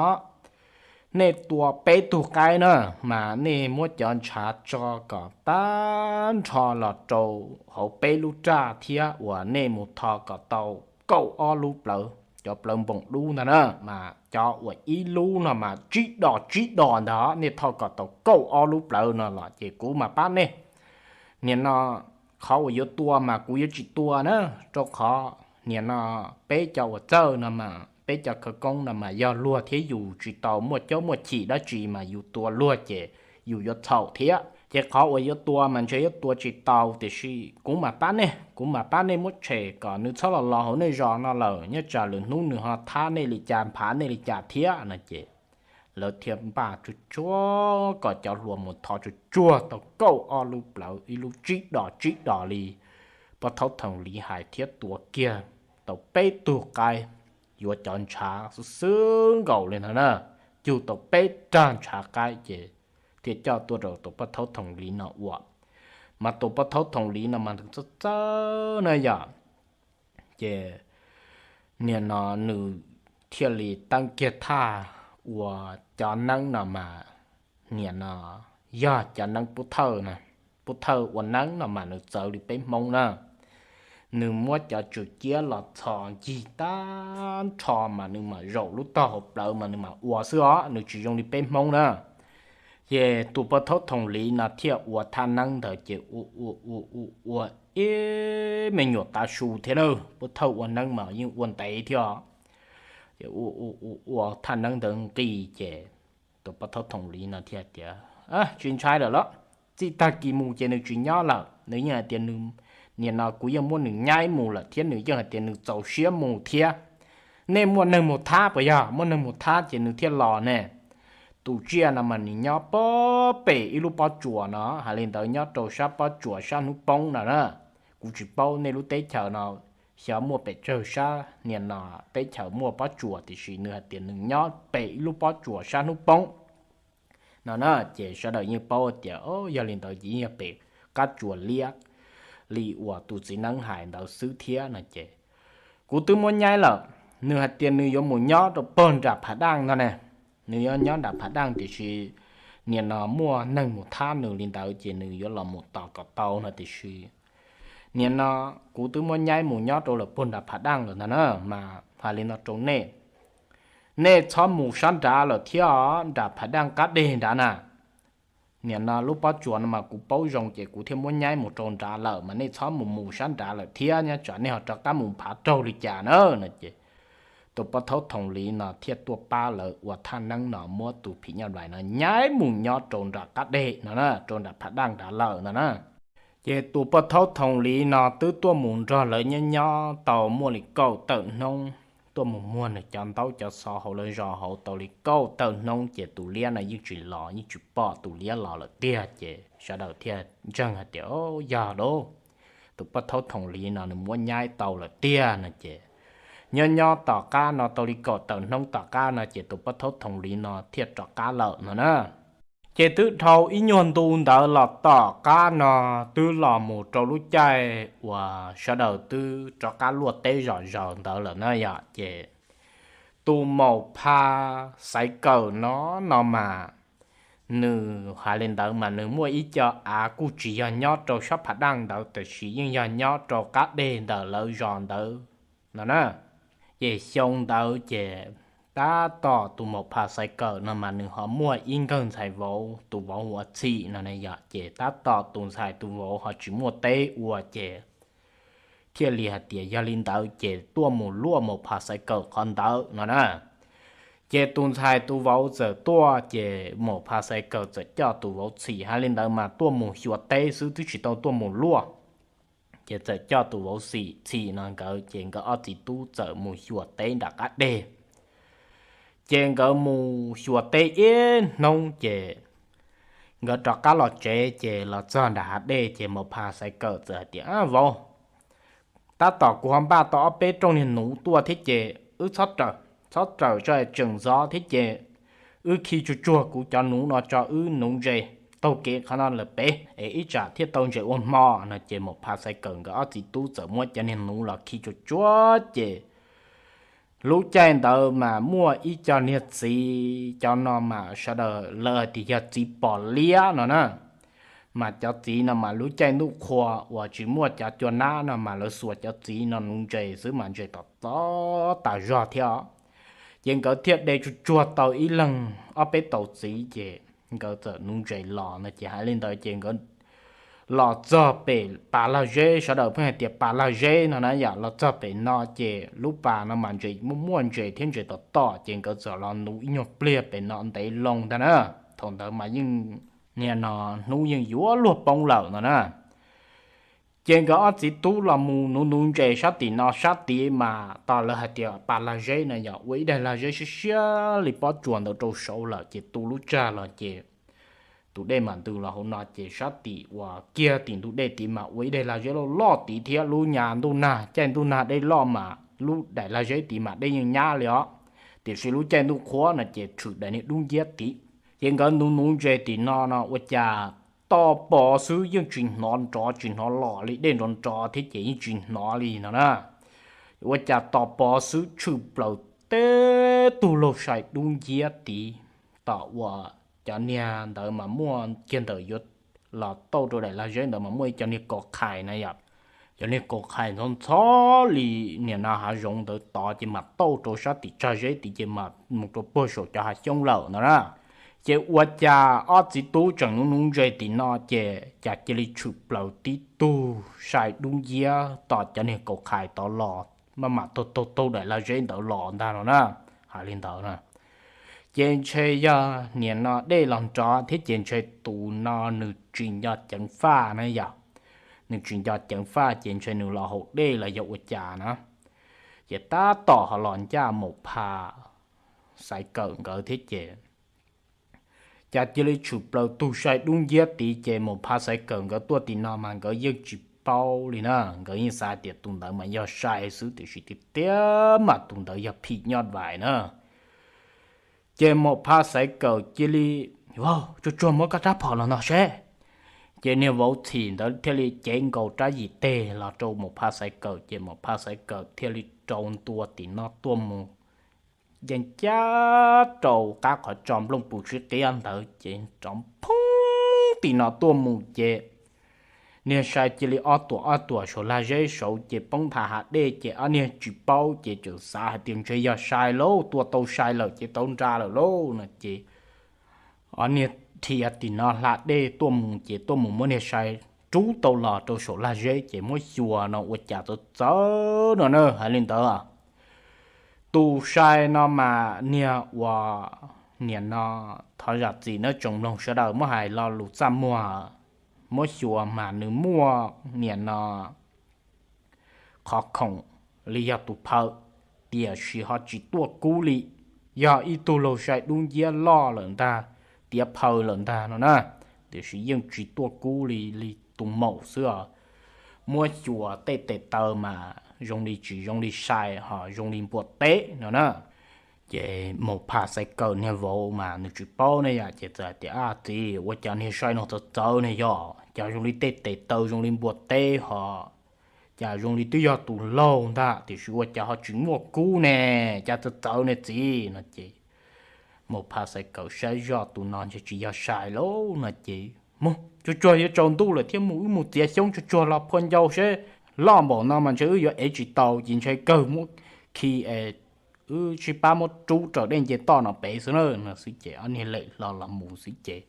nej tua peb tug qaib na, mas nej muab cov ntshav tso kom tag nrho los rau hauv peb lub raj thiab uas nej mus tho kom tau kaum ob lub plawv, cov plawv npoom dub ntag na, mas cov uas ib lub no mas tsib dos tsib dos ntag, nej tho kom tau kaum ob lub plawv no los ces kuv mam pab nej. Nim no qhov uas yuav tua mas kuv yuav tsis tua na, rau qhov nim no peb cov uas txawj no mas peb cov khawv koob no mas yog luag thiab yus tsis tau muaj caub muaj chim dab tsi mas yus tua luag ces yus yuav txhaum thiab. Ces qhov uas yuav tua mas ntshe yuav tua tsis tau, tiam sis kuv mam pab nej, kuv mam pab nej muab tshem kom nws txhob los los hauv nej zos no lawm, nyob tsam lwm hnub nws ho thab nej li cas nphav nej li cas thiab no ces lawv thiaj npaj tsuag tsuag kom cov hluas mus thov tsuag tsuag tau kaum ob lub plawv, ib lub tsib dos tsib dos li pov thawj Thoom Liv hais thiab tua kiag tau peb tug qaib, yuav cov ntshav xwb xwb nkaus li ntag na, cug tau peb rag ntshav qaib ces thiaj coj tuaj rau tus pov thawj Thoom Liv no ua. Mas tus pov thawj Thoom Liv no mas nws txawj txawj na yom, ces nim no nws thiaj li teeb kiag thaj ua cov neeb no mas, nim no yog cov neeb pov thawj na, pov thawj ua neeb no mas nws txawv li peb Hmoob na. Nws muab cov tswm ciab los txhos ncig tag nrho mas nws mam zaum lub tog hauv plawv mas nws mam ua xwb os, nws tsis zoo li peb Hmoob na. Ces tus pov thawj Thoom Liv no thiaj ua thaj neeb ntawd ces ua ua ua ua ua ib me nyuam tav su thiab na, pov thawj ua neeb mas yeej ua ntev thiab os. Ces ua ua ua ua thaj neeb ntawd nqis ces tus pov thawj Thoom Liv no thiaj tias, Tsis ntshai lawm los, txij tag kis mus ces nws tsis nyob lawm, nws yeej hais tias nws, nim no kuv yeej muab nws nyaib mus lawm thiab nws yeej hais tias nws txaus siab mus thiab. Nej muaj neeg mus thab puas yog? Muaj neeg mus thab ces nws thiaj los ne. Tus tsiaj no mas nws nyob pem ib lub pob tsuas no, hais li ntawd nyob rau sab pob tsuas sab hnub poob no na. Kuv tsis paub nej lub teb chaws no xyov muaj pes tsawg sab, nim no teb chaws muaj pob tsuas, tiam sis nws hais tias nws nyob pem ib lub pob tsuas sab hnub poob no na. Ces sawv daws yeej paub tias, O, yog li ntawd ces yeej yog pem qab tsuas liab li uas tus txiv neeb hais ntawd xwb thiab no ces kuv twb muab nyaib lawm. Nws hais tias nws yuav mus nyob rau pog nram Phav Daj no ne. Nws yuav nyob nram Phav Daj tiam sis nim no muaj neeg mus thab nws li ntawd ces nws yuav los mus tos kom tau no tiam sis nim no kuv twb muab nyaib mus nyob rau lawm pog nram Phav Daj lawm ntag na. Mas hais li no rau nej, nej txhob mus sab nrad lawm thiab os, nram Phav Daj qab deg nrad na. Nim no lub pob tsuas no mas kuv paub zoo ces kuv thiaj muab nyaib mus rau nrad lawm, mas nej txhob mus mus sab nrad lawm thiab, nyob tsam nej ho rov qab mus nphav raug li cas na no ces tus pov thawj Thoom Liv no thiaj tuaj pab lawv ua thaj neeb no muab tus phim nyuj vais no nyaib mus nyob rau nram qab deg no na, rau nram Phav Daj nrad lawm no na. Ces tus poj thaub Thoo Liv no twb tuaj mus nrog lawv nyob nyob tau muaj li kaum tawm hnub, tuaj mus muag nws cov ntaub cov xov hauv lawv zos hauv tau li kaum tawm hnub ces tus liab no yeej tsis los, yeej tsis pom tus liab los lawm tiag. Ces sawv daws thiaj ntseeg hais tias, Yog lauj, tus poj thaub Thoo Liv no nws muab nyaib tau lawm tiag no. Ces nyob nyob tom qab no tau li kaum tawm hnub tom qab no ces tus poj thaub Thoo Liv no thiaj rov qab lawm no na. Ces twb dhau ib nyuag ntu ntawd los tom qab no twb los mus rau lub caij uas sawv daws twb rov qab luaj teb zom zaws ntawd lawm na yom. Ces tus maum pha Xaiv Kawm no no mas nws hais li ntawd mas nws muaj ib co av kuj tsis yog nyob rau sab Phav Daj ntawd, tiam sis yeej yog nyob rau qab deg ntawm lawv zos ntawd no na. Ces xyoo ntawd ces tab tom tus maum pha Xaiv Kawm no mas nws ho muaj ib nkawg ntxhais vauv, tus vauv hu ua Txhim no na yom. Ces tab tom tus ntxhais tus vauv ho tsis muaj teb ua ces thiaj li hais tias yog li ntawd ces tuaj mus luaj maum pha Xaiv Kawm qhov ntawd no na. Ces tus ntxhais tus vauv txawm tuaj ces maum pha Xaiv Kawm txawm coj tus vauv Txhim hais li ntawd mas tuaj mus xyuas teb xwb twb tsis tau tuaj mus luaj. Ces txawm coj tus vauv Txhim no nkawd ces nkawd ob txiv tub txawm mus xyuas teb nram qab deg. Ces nkawd mus xyuas teb ib hnub ces nkawd rov qab los tsev ces los txog nram hav dej ces maum pha Xaiv Kawm txawm hais tias, Vauv, tab tom kuv ho npaj tau ob peb rooj niag nuv tuaj thiab ces wb txhob rawm, txhob rawm tso tseem ntxov thiab ces wb khi tsuag tsuag kuv cov nuv no tso wb nuv ntses taug kev qhov no lawm pem es ib tsam thiaj tau ntses ua hmo no. Ces maum pha Xaiv Kawm nkawd ob txiv tub txawm muab cov niag nuv los khi tsuag tsuag ces lub caij ntawd mas muaj ib co niag txiv, cov no mas sawv daws lawv hais tias yog txiv pom liab no na. Mas cov txiv no mas lub caij ntuj qhua uas tsis muaj cov cua nab no mas lawv xuas cov txiv no nuv ntses xwb mas ntses tom txob tas zog thiab os. Ces nkawd thiaj de tsuag tsuag tau ib leeg ob peb tau txiv ces nkawd txawm nuv ntses los no. Ces hais li ntawd ces nkawd los txog pem pas lag zeb, sawv daws pheej hais tias pas lag zeb no na yom. Los txog pem no ces lub pas no mas ntses muaj muaj ntses thiab ntses tom tom ces nkawd txawm los nuv ib nyuag pliag pem no ntev loo ntag na. Thaum ntawd mas yeej niaj no hnub yeej yuav luag poob lawm no na. Ces nkawd ob txiv tub los mus nuv nuv ntses sab tim no, sab tid mas tos lawv hais tias pas lag zeb no yog ua ib daig lag zeb siab siab li pob tsuas ntawd rau saud lawm ces tu lub tsag los ces tus dej mam ntws los hauv no ces sab tim uas kiag tim ntug dej tid mas ua ib daig lag zeb loj loj tid thiab. Lub nyab ntuj nag, caij ntuj nag dej loj mas lub daim lag zeb tid mas dej yeej nyab li os. Tiam sis lub caij ntuj qhuav no ces tshwm daim niag dub nciab tid. Ces nkawd nuv nuv ntses tim no no ua cas tos pov xwb yeej tsis hnov nrov, tsis hnov los li, dej nrov nrov thiab ces yeej tsis hnov li no na. Ua cas tos pov xwb tshwm plaws teb tug laug sai dub nciab tid, tom uas cov niag ntawd mas muaj kiag ntawm yuav los tauj rau daim lag zeb ntawd mas muaj ib co niag kos qhais na yom. Cov niag kos qhais ntxhov ntxhov li niaj no hav zoov ntawd tod ces mas tauj rau sab tim tsag zeb tid ces mas mus rau puag saum cov hav xyoob lawm no na. Ces ua cas ob txiv tub tseem nuv nuv ntses tim no ces cas cia li tshwm plaws tib tug sai dub nciab tom cov niag kos qhais tod los, maj mam taug taug taug daim lag zeb ntawd los ntag no na. Hais li ntawd na, ces ntshe yog niaj no dej los nrov thiab ces ntshe tus no nws tsis nco ceev faj na yom. Nws tsis nco ceev faj ces ntshe nws los haus dej los yog ua cas na. Ces tab tom ho los ncaj maum pha Xaiv Kawm nkawd thiab ces cas cia li tshwm plaws tug sai dub nciab tid ces maum pha Xaiv Kawm nkawd tuaj tim no mas nkawd yeej tsis paub li na. Nkawd yeej xav tias tus ntawd mas yog sai xwb tiam sis tiag tiag mas tus ntawd yog phim nyuj vais na. Ces maum pha Xaiv Kawm cia li, Vauv, tsuag tsuag muab koj rab phom los no seb. Ces niag vauv Txhim ntawd thiaj li cev nkaus rab yim teg los rau maum pha Xaiv Kawm ces maum pha Xaiv Kawm thiaj li rau ntua tim no tuaj mus, yeej cab rau qab qhov tso nplooj pus sib qiab ntawd ces rov phoob tim no tuaj mus ces niag sai cia li ob tuam ob tuam saum lag zeb saud ces poob nthav hav dej ces ob niag tsis paub ces txawm xav hais tias ntshe yog sai lauj, tua tau sai lawm ces tau nra lawm lauj no ces ob niag dhia tim no hla dej tuaj mus ces tuaj mus muab niag sai rub tau los rau saum lag zeb ces muab xyuas no ua cas txawv txawv no na. Hais li ntawd, tus sai no mas niag uas niaj no thov zam txim nawb tsoom mloog sawv daws muab hais lo lus txaj muag muab xyuas mas nws muaj niam no qhov khoom li yog tus phaw, tiam sis ho tsis tuaj kub li. Yog ib tug laug sai dub nciab loj lawm ntag, tiav phaw lawm ntag no na, tiam sis yeej tsis tuaj kub li, li tus maum xwb os. Muab xyuas tej tes taw mas zoo li tsis zoo li sai, ho zoo li npua teb no na. Ces Maum Pha Xaiv Kawm niag vauv mas nws tsis paub ne yom, ces txawm hais tias, Ab txiv, ua cas niag sai no txawv txawv ne yog? Cas zoo li tej tes taw zoo li npua teb ho, cas zoo li twb yog tus laug ntag, tiam sis ua cas ho tsis muaj kub ne? Cas txawv txawv ne txiv? No ces Maum Pha Xaiv Kawm saib zoj tus no ntshe tsis yog sai lauj no ces, Mus, tsuag tsuag yuav tsaus ntuj lawm thiab, mus wb mus txiav xyoob tsuag tsuag los phua ncau seb, loj npaum no mas ntshe wb yuav ev tsis tau, ces ntshe kawg muab khi es wb sib pab muab rub raws dej nce toj no pem xwb na no xwb ces ob niag lem hlo los mus xwb ces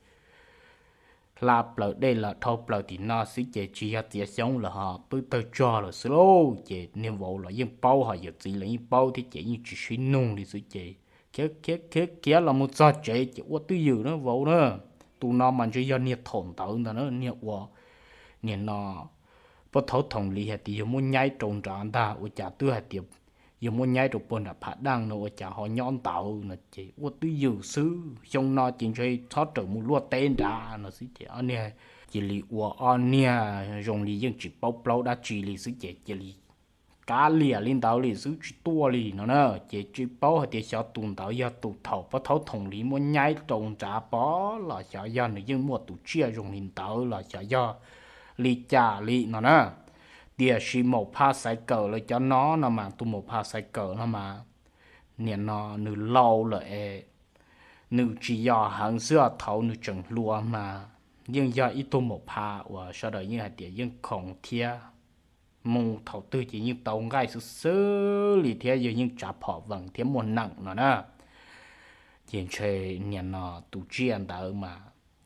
hla plaws dej los dhau plaws tim no xwb ces tsis yog txiav xyoob lawm ho twb tawg tsog lawm xwb lauj. Ces niag vauv los yeej paub ho yawm txiv los yeej paub thiab ces yeej tsis sib nug li xwb ces khiav khiav khiav khiav los mus txog tsev ces ua twj ywm na vauv na, tus no mas ntshe yog niag thaum ntawd ntag na, niag ua, niag no, Pov Thaub Thoom Lis hais tias yog muab nyaib rau nrad ntag, ua cas twb hais tias yog muab nyaib rau puag nram Phav Daj no ua cas ho nyob ntawd no ces ua twj ywm xwb, xyoo no ces ntshe txhob rawm mus luaj teb nrad no xwb ces ob niag cia li ua ob niag zoo li yeej tsis paub plaub dab tsi li xwb ces cia li kav liam li ntawd li xwb tsis tuaj li no na. Ces tsis paub hais tias xyov tus ntawd yog tus thaum Pov Thaub Thoom Lis muab nyaib rau nrad pov los xyov yog nws yeej muaj tus tsiaj zoo li ntawd los xyov yog li cas li no na. Tiam sis Maum Pha Xaiv Kawm lawv cov no no mas tus Maum Pha Xaiv Kawm no mas niam no nws laus lawm es nws tsis yos heev xwb os, thaum nws tseem hluas mas yeej yog ib tug Maum Pha uas sawv daws yeej hais tias yeej khoom thiab mus thaum twg ces yeej tau nqaij xwb xwb li thiab yog yeej tsav phom vees thiab muaj neem no na. Ces ntshe niam no tus tsiaj ntawd mas,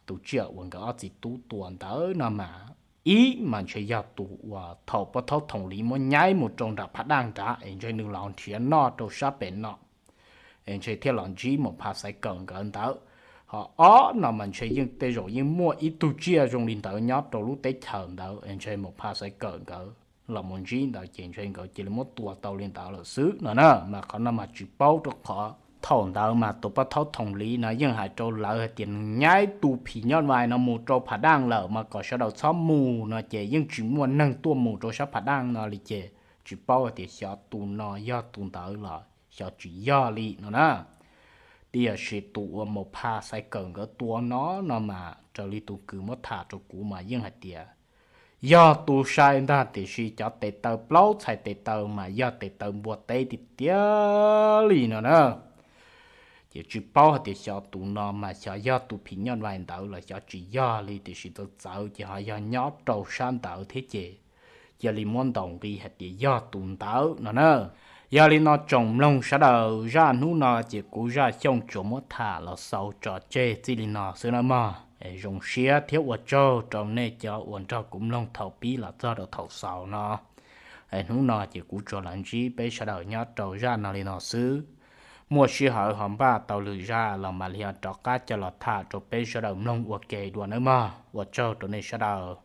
tus tsiaj uas nkawd ob txiv tub tua ntawd no mas, ib mas ntshe yog tus uas thaum Pov Thaub Thoom Lis muab nyaib mus rau nram Phav Daj nrad es ntshe nws los nrhiav noj rau sab pem no es ntshe thiaj los ntsib Maum Pha Xaiv Kawm nkawd ntawd. Ho ob no mas ntshe yeej tej zaum yeej muaj ib tug tsiaj zoo li ntawd nyob rau lub teb chaws ntawd es ntshe Maum Pha Xaiv Kawm nkawd los mus ntsib ntawd ces ntshe nkawd cia li muab tua tau li ntawd lawm xwb no na. Mas qhov no mas tsis paub rau qhov thaum ntawd mas tus Pov Thaub Thoom Lis no yeej hais rau lawv hais tias nws nyaib tus phim nyuj vais no mus rau Phav Daj lawm mas kom sawv daws txhob mus no ces yeej tsis muaj neeg tuaj mus rau sab Phav Daj no li ces tsis paub hais tias xyov tus no yog tus ntawd los xyov tsis yog li no na. Tiam sis tus uas Maum Pha Xaiv Kawm nkawd tua no no mas raws li tus kws muab tham rau kuv mas yeej hais tias yog tus sai ntag tiam sis cov tes taw plaub txhais tes taw mas yog tes taw npua teb tiag tiag li no na. Ces tsis paub hais tias xyov tus no mas xyov yog tus phim nyuj vais ntawd los xyov tsis yog li tiam sis txawv txawv ces ho yog nyob rau sab ntawd thiab ces cia li muab ntaus nqi hais tias yog tus ntawd no na. Yog li no tsoom mloog sawv daws, zaj hnub no ces kuv Zaj Xyooj tsuas muab tham los xaus tso tseg txij li no xwb nawb mog. Es zoo siab thiab ua tsaug rau nej cov uas nrog kuv mloog thaum pib los txog rau thaum xaus no. Es hnub no ces kuv tsuas los ntsib peb sawv daws nyob rau zaj no li no xwb. Muaj sij hawm ho npaj tau lwm zaj los mam li ho rov qab coj los tham rau peb sawv daws mloog ua ke dua nawb mog. Ua tsaug rau nej sawv daws.